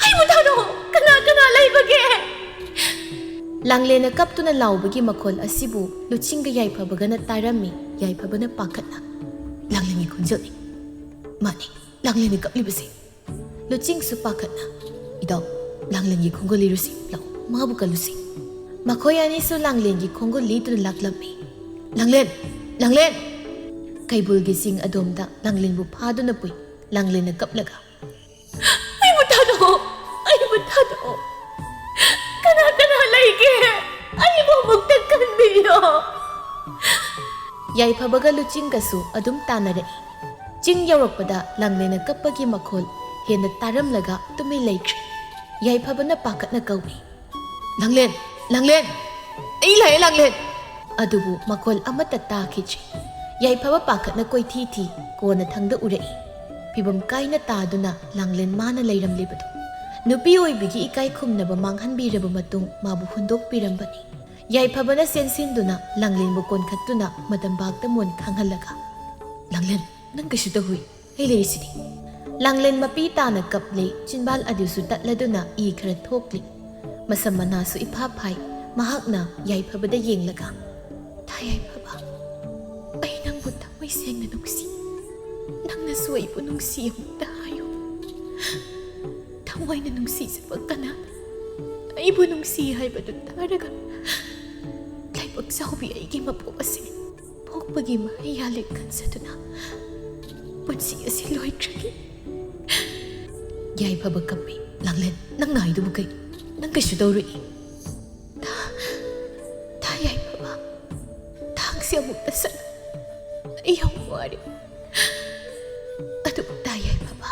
ꯑꯩꯕꯨ ꯊꯥꯗꯣꯛꯑꯣ! ꯀꯅꯥ ꯀꯅꯥ ꯂꯩꯕꯒꯦ?" ꯂꯥꯡꯂꯦꯟꯅ ꯀꯞꯇꯨꯅ ꯂꯥꯎꯕꯒꯤ ꯃꯈꯣꯜ ꯑꯁꯤꯕꯨ ꯂꯨꯆꯤꯡꯒ ꯌꯥꯏꯐꯕꯒꯅ ꯇꯥꯔꯝꯃꯤ꯫ ꯌꯥꯏꯐꯕꯅ ꯄꯥꯈꯠꯅ, "ꯂꯥꯡꯂꯦꯟꯒꯤ ꯈꯣꯟꯖꯦꯜꯅꯤ꯫ ꯃꯥꯅꯤ, ꯂꯥꯡꯂꯦꯟꯅ ꯀꯞꯂꯤꯕꯁꯦ"꯫ ꯂꯨꯆꯤꯡꯁꯨ ꯄꯥꯈꯠꯅ, "ꯏꯇꯥꯎ, ꯂꯥꯡꯂꯦꯟꯒꯤ ꯈꯣꯡꯒꯨꯜ ꯂꯤꯔꯨꯁꯤ, ꯂꯥꯛꯑꯣ, ꯃꯥꯕꯨ ꯀꯜꯂꯨꯁꯤ"꯫ ꯃꯈꯣꯏ ꯑꯅꯤꯁꯨ ꯂꯥꯡꯂꯦꯟꯒꯤ ꯈꯣꯡꯒꯨꯜ ꯂꯤꯗꯨꯅ ꯂꯥꯛꯂꯝꯃꯤ꯫ "ꯂꯥꯡꯂꯦꯟ! ꯂꯥꯡꯂꯦꯟ!" ꯀꯩꯕꯨꯜꯒꯤ ꯆꯤꯡ ꯑꯗꯣꯝꯗ ꯂꯥꯡꯂꯦꯟꯕꯨ ꯐꯥꯗꯨꯅ ꯄꯨꯏ꯫ ꯂꯥꯡꯂꯦꯟꯅ ꯀꯞꯂꯒ, "ꯑꯩꯕꯨ ꯊꯥꯗꯣꯛꯑꯣ! ꯑꯩꯕꯨ ꯊꯥꯗꯣꯛꯑꯣ! ꯀꯅꯥ ꯀꯅꯥ ꯂꯩꯒꯦ? ꯑꯩꯕꯨ ꯑꯃꯨꯛꯇ ꯀꯟꯕꯤꯌꯣ!" ꯌꯥꯏꯐꯕꯒ ꯂꯨꯆꯤꯡꯒꯁꯨ ꯑꯗꯨꯝ ꯇꯥꯟꯅꯔꯛꯏ꯫ ꯆꯤꯡ ꯌꯧꯔꯛꯄꯗ ꯂꯥꯡꯂꯦꯟꯅ ꯀꯞꯄꯒꯤ ꯃꯈꯣꯜ ꯍꯦꯟꯅ ꯇꯥꯔꯝꯂꯒ ꯇꯨꯃꯤꯟ ꯂꯩꯈ꯭ꯔꯦ꯫ ꯌꯥꯏꯐꯕꯅ ꯄꯥꯈꯠꯅ ꯀꯧꯏ, "ꯂꯥꯡꯂꯦꯟ! ꯂꯥꯡꯂꯦꯟ! ꯑꯩ ꯂꯥꯛꯑꯦ, ꯂꯥꯡꯂꯦꯟ!" ꯑꯗꯨꯕꯨ ꯃꯈꯣꯜ ꯑꯃꯠꯇ ꯇꯥꯈꯤꯗ꯭ꯔꯦ꯫ ꯌꯥꯏꯐꯕ ꯄꯥꯈꯠꯅ ꯀꯣꯏꯊꯤ ꯊꯤ꯫ ꯀꯣꯟꯅꯊꯪꯗ ꯎꯔꯛꯏ꯫ ꯐꯤꯕꯝ ꯀꯥꯏꯅ ꯇꯥꯗꯨꯅ ꯂꯥꯡꯂꯦꯟ ꯃꯥꯅ ꯂꯩꯔꯝꯂꯤꯕꯗꯨ꯫ ꯅꯨꯄꯤ ꯑꯣꯏꯕꯒꯤ ꯏꯀꯥꯏ ꯈꯨꯝꯅꯕ ꯃꯥꯡꯍꯟꯕꯤꯔꯕ ꯃꯇꯨꯡ ꯃꯥꯕꯨ ꯍꯨꯟꯗꯣꯛꯄꯤꯔꯝꯕꯅꯤ꯫ ꯌꯥꯏꯐꯕꯅ ꯆꯦꯟꯁꯤꯟꯗꯨꯅ ꯂꯥꯡꯂꯦꯟꯕꯨ ꯀꯣꯟꯈꯠꯇꯨꯅ ꯃꯇꯝꯕꯥꯛꯇ ꯃꯣꯟ ꯈꯥꯡꯍꯜꯂꯒ, "ꯂꯥꯡꯂꯦꯟ, ꯅꯪ ꯀꯩꯁꯨ ꯇꯧꯍꯨꯏ, ꯑꯩ ꯂꯩꯔꯤꯁꯤꯗꯤ"꯫ ꯂꯥꯡꯂꯦꯟ ꯃꯄꯤ ꯇꯥꯅ ꯀꯞꯂꯦ, ꯆꯤꯟꯕꯥꯜ ꯑꯗꯨꯁꯨ ꯇꯠꯂꯗꯨꯅ ꯏ ꯈꯔ ꯊꯣꯛꯂꯤ꯫ ꯃꯁꯝ ꯃꯅꯥꯁꯨ ꯏꯐꯥ ꯐꯥꯏ꯫ ꯃꯍꯥꯛꯅ ꯌꯥꯏꯐꯕꯗ ꯌꯦꯡꯂꯒ, "ꯊꯥ ꯌꯥꯏꯐꯕ, ꯑꯩ ꯅꯪꯕꯨ ꯊꯃꯣꯏ ꯁꯦꯡꯅ ꯅꯨꯡꯁꯤ꯫ ꯅꯪꯅꯁꯨ ꯑꯩꯕꯨ ꯅꯨꯡꯁꯤ ꯑꯃꯨꯛꯇ ꯍꯥꯏꯌꯨ꯫ ꯊꯃꯣꯏꯅ ꯅꯨꯡꯁꯤꯖꯕ ꯀꯅꯥꯅ ꯑꯩꯕꯨ ꯅꯨꯡꯁꯤ ꯍꯥꯏꯕꯗꯨ ꯇꯥꯔꯒ ꯂꯥꯏꯕꯛ ꯆꯥꯎꯕꯤ ꯑꯩꯒꯤ ꯃꯄꯣꯛ ꯑꯁꯤ ꯄꯣꯛꯄꯒꯤ ꯃꯍꯩ ꯌꯥꯜꯂꯦ ꯈꯟꯖꯗꯨꯅ ꯄꯨꯟꯁꯤ ꯑꯁꯤ ꯂꯣꯏꯈ꯭ꯔꯒꯦ"꯫ ꯌꯥꯏꯐꯕ ꯀꯞꯄꯤ꯫ "ꯂꯥꯡꯂꯦꯟ, ꯅꯪꯅ ꯍꯥꯏꯗꯨꯕꯨ ꯀꯩ? ꯅꯪ ꯀꯩꯁꯨ ꯇꯧꯔꯣꯏ꯫ ꯇꯥ, ꯇꯥ ꯌꯥꯏꯐꯕ, ꯊꯥꯡꯁꯦ ꯑꯃꯨꯛꯇ ꯁꯠ꯫ ꯑꯩ ꯌꯥꯝ ꯋꯥꯔꯦ꯫ ꯑꯗꯨꯕꯨ ꯇꯥ ꯌꯥꯏꯐꯕ,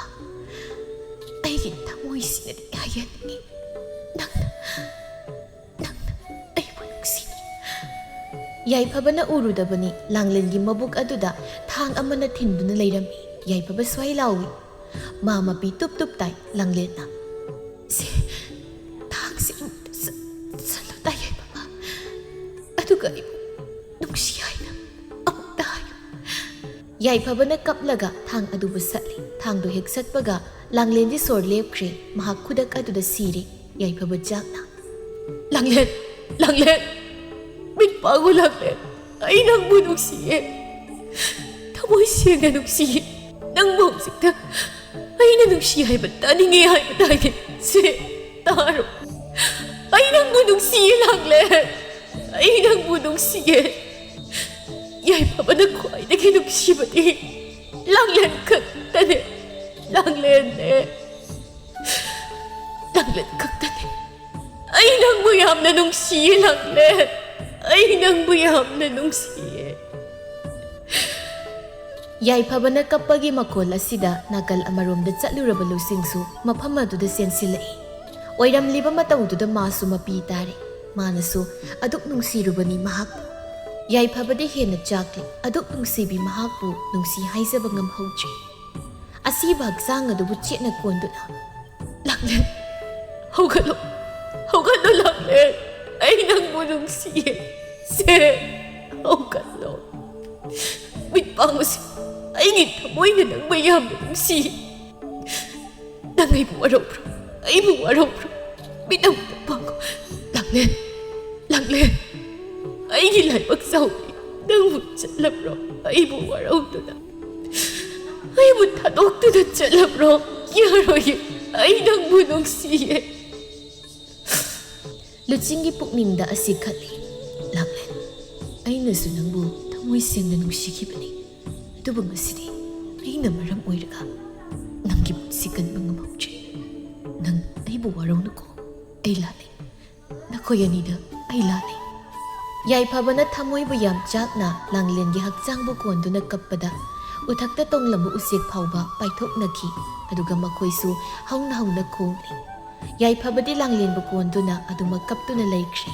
ꯑꯩꯒꯤ ꯊꯃꯣꯏꯁꯤꯅꯗꯤ ꯍꯥꯏꯍꯟꯅꯤꯡꯉꯤ꯫ ꯅꯪꯅ, ꯅꯪꯅ ꯑꯩꯕꯨ ꯅꯨꯡꯁꯤ꯫" ꯌꯥꯏꯐꯕꯅ ꯎꯔꯨꯗꯕꯅꯤ, ꯂꯥꯡꯂꯦꯟꯒꯤ ꯃꯕꯨꯛ ꯑꯗꯨꯗ ꯊꯥꯡ ꯑꯃꯅ ꯊꯤꯟꯗꯨꯅ ꯂꯩꯔꯝꯃꯤ꯫ ꯌꯥꯏꯐꯕ ꯁ꯭ꯋꯥꯏ ꯂꯥꯎꯏ꯫ ꯃꯥ ꯃꯄꯤ ꯇꯨꯞ ꯇꯨꯞ ꯇꯥꯏ꯫ ꯂꯥꯡꯂꯦꯟꯅ, "ꯁꯦ, ꯊꯥꯡꯁꯦ ꯑꯃꯨꯛꯇ ꯁ-, ꯁꯠꯂꯨ ꯇꯥ ꯌꯥꯏꯐꯕ꯫ ꯑꯗꯨꯒ ꯑꯩꯕꯨ ꯅꯨꯡꯁꯤ ꯍꯥꯏꯅ ꯑꯃꯨꯛꯇ ꯍꯥꯏꯌꯨ꯫" ꯌꯥꯏꯐꯕꯅ ꯀꯞꯂꯒ ꯊꯥꯡ ꯑꯗꯨꯕꯨ ꯁꯠꯂꯤ꯫ ꯊꯥꯡꯗꯨ ꯍꯦꯛ ꯁꯠꯄꯒ ꯂꯥꯡꯂꯦꯟꯗꯤ ꯁꯣꯔ ꯂꯦꯞꯈ꯭ꯔꯦ꯫ ꯃꯍꯥꯛ ꯈꯨꯗꯛ ꯑꯗꯨꯗ ꯁꯤꯔꯦ꯫ ꯌꯥꯏꯐꯕ ꯆꯥꯛꯅ, "ꯂꯥꯡꯂꯦꯟ, ꯂꯥꯡꯂꯦꯟ, ꯃꯤꯠ ꯄꯥꯡꯉꯨ ꯂꯥꯡꯂꯦꯟ, ꯑꯩ ꯅꯪꯕꯨ ꯅꯨꯡꯁꯤꯌꯦ, ꯊꯃꯣꯏ ꯁꯦꯡꯅ ꯅꯨꯡꯁꯤꯌꯦ꯫ ꯅꯪꯕꯨ ꯍꯧꯖꯤꯛꯇ ꯑꯩꯅ ꯅꯨꯡꯁꯤ ꯍꯥꯏꯕ ꯇꯥꯅꯤꯡꯉꯦ ꯍꯥꯏꯕ ꯇꯥꯏꯅꯦ꯫ ꯁꯦ, ꯇꯥꯔꯣ꯫ ꯑꯩ ꯅꯪꯕꯨ ꯅꯨꯡꯁꯤꯌꯦ ꯂꯥꯡꯂꯦꯟ, ꯑꯩ ꯅꯪꯕꯨ ꯅꯨꯡꯁꯤꯌꯦ꯫ ꯌꯥꯏꯐꯕꯅ ꯈ꯭ꯋꯥꯏꯗꯒꯤ ꯅꯨꯡꯁꯤꯕꯗꯤ ꯂꯥꯡꯂꯦꯟ ꯈꯛꯇꯅꯦ, ꯂꯥꯡꯂꯦꯟꯅꯦ, ꯂꯥꯡꯂꯦꯟ ꯈꯛꯇꯅꯦ꯫ ꯑꯩ ꯅꯪꯕꯨ ꯌꯥꯝꯅ ꯅꯨꯡꯁꯤꯌꯦ ꯂꯥꯡꯂꯦꯟ, ꯑꯩ ꯅꯪꯕꯨ ꯌꯥꯝꯅ ꯅꯨꯡꯁꯤꯌꯦ꯫" ꯌꯥꯏꯐꯕꯅ ꯀꯞꯄꯒꯤ ꯃꯈꯣꯜ ꯑꯁꯤꯗ ꯅꯥꯀꯜ ꯑꯃꯔꯣꯝꯗ ꯆꯠꯂꯨꯔꯕ ꯂꯨꯆꯤꯡꯁꯨ ꯃꯐꯝ ꯑꯗꯨꯗ ꯆꯦꯟꯁꯤꯜꯂꯛꯏ꯫ ꯑꯣꯏꯔꯝꯂꯤꯕ ꯃꯇꯧꯗꯨꯗ ꯃꯥꯁꯨ ꯃꯄꯤ ꯇꯥꯔꯦ꯫ ꯃꯥꯅꯁꯨ ꯑꯗꯨꯛ ꯅꯨꯡꯁꯤꯔꯨꯕꯅꯤ ꯃꯍꯥꯛꯄꯨ꯫ ꯌꯥꯏꯐꯕꯗꯤ ꯍꯦꯟꯅ ꯆꯥꯛꯂꯤ꯫ ꯑꯗꯨꯛ ꯅꯨꯡꯁꯤꯕꯤ ꯃꯍꯥꯛꯄꯨ ꯅꯨꯡꯁꯤ ꯍꯥꯏꯖꯕ ꯉꯝꯍꯧꯗ꯭ꯔꯦ꯫ ꯑꯁꯤꯕ ꯍꯛꯆꯥꯡ ꯑꯗꯨꯕꯨ ꯆꯦꯠꯅ ꯀꯣꯟꯗꯨꯅ, "ꯂꯥꯡꯂꯦꯟ, ꯍꯧꯒꯠꯂꯣ, ꯍꯧꯒꯠꯂꯣ ꯂꯥꯡꯂꯦꯟ, ꯑꯩ ꯅꯪꯕꯨ ꯅꯨꯡꯁꯤꯌꯦ꯫ ꯁꯦ, ꯍꯧꯒꯠꯂꯣ꯫ ꯃꯤꯠ ꯄꯥꯡꯉꯨꯁꯦ, ꯑꯩꯒꯤ ꯊꯃꯣꯏꯅ ꯅꯪꯕꯨ ꯌꯥꯝꯅ ꯅꯨꯡꯁꯤꯌꯦ꯫ ꯅꯪ ꯑꯩꯕꯨ ꯋꯥꯔꯧꯕ꯭ꯔꯣ? ꯑꯩꯕꯨ ꯋꯥꯔꯧꯕ꯭ꯔꯣ? ꯃꯤꯠ ꯑꯃꯨꯛꯇ ꯄꯥꯡꯉꯨ꯫ ꯂꯥꯡꯂꯦꯟ, ꯂꯥꯡꯂꯦꯟ, ꯑꯩꯒꯤ ꯂꯥꯏꯕꯛ ꯆꯥꯎꯕꯤ, ꯅꯪꯕꯨ ꯆꯠꯂꯕ꯭ꯔꯣ? ꯑꯩꯕꯨ ꯋꯥꯔꯧꯗꯨꯅ, ꯑꯩꯕꯨ ꯊꯥꯗꯣꯛꯇꯨꯅ ꯆꯠꯂꯕ꯭ꯔꯣ? ꯌꯥꯔꯣꯏꯌꯦ, ꯑꯩ ꯅꯪꯕꯨ ꯅꯨꯡꯁꯤꯌꯦ꯫" ꯂꯨꯆꯤꯡꯒꯤ ꯄꯨꯛꯅꯤꯡꯗ ꯑꯁꯤ ꯈꯜꯂꯤ, "ꯂꯥꯡꯂꯦꯟ, ꯑꯩꯅꯁꯨ ꯅꯪꯕꯨ ꯊꯃꯣꯏ ꯁꯦꯡꯅ ꯅꯨꯡꯁꯤꯈꯤꯕꯅꯤ꯫ ꯑꯗꯨꯕꯨ ꯉꯁꯤꯗꯤ ꯑꯩꯅ ꯃꯔꯝ ꯑꯣꯏꯔꯒ ꯅꯪꯒꯤ ꯄꯨꯟꯁꯤ ꯀꯟꯕ ꯉꯝꯍꯧꯗ꯭ꯔꯦ꯫ ꯕꯨ ꯋꯥꯔꯧꯅꯨꯀꯣ, ꯑꯩ ꯂꯥꯜꯂꯦ꯫ ꯅꯈꯣꯏ ꯑꯅꯤꯗ ꯑꯩ ꯂꯥꯜꯂꯦ꯫ ꯌꯥꯏꯐꯕꯅ ꯊꯃꯣꯏꯕꯨ ꯌꯥꯝ ꯆꯥꯛꯅ ꯂꯥꯡꯂꯦꯟꯒꯤ ꯍꯛꯆꯥꯡꯕꯨ ꯀꯣꯟꯗꯨꯅ ꯀꯞꯄꯗ, ꯎꯊꯛꯇ ꯇꯣꯡꯂꯝꯕ ꯎꯆꯦꯛ ꯐꯥꯎꯕ ꯄꯥꯏꯊꯣꯛꯅꯈꯤ꯫ ꯑꯗꯨꯒ ꯃꯈꯣꯏꯁꯨ ꯍꯧꯅ ꯍꯧꯅ ꯈꯣꯡꯂꯤ꯫ ꯌꯥꯏꯐꯕꯗꯤ ꯂꯥꯡꯂꯦꯟꯕꯨ ꯀꯣꯟꯗꯨꯅ ꯑꯗꯨꯃꯛ ꯀꯞꯇꯨꯅ ꯂꯩꯈ꯭ꯔꯦ꯫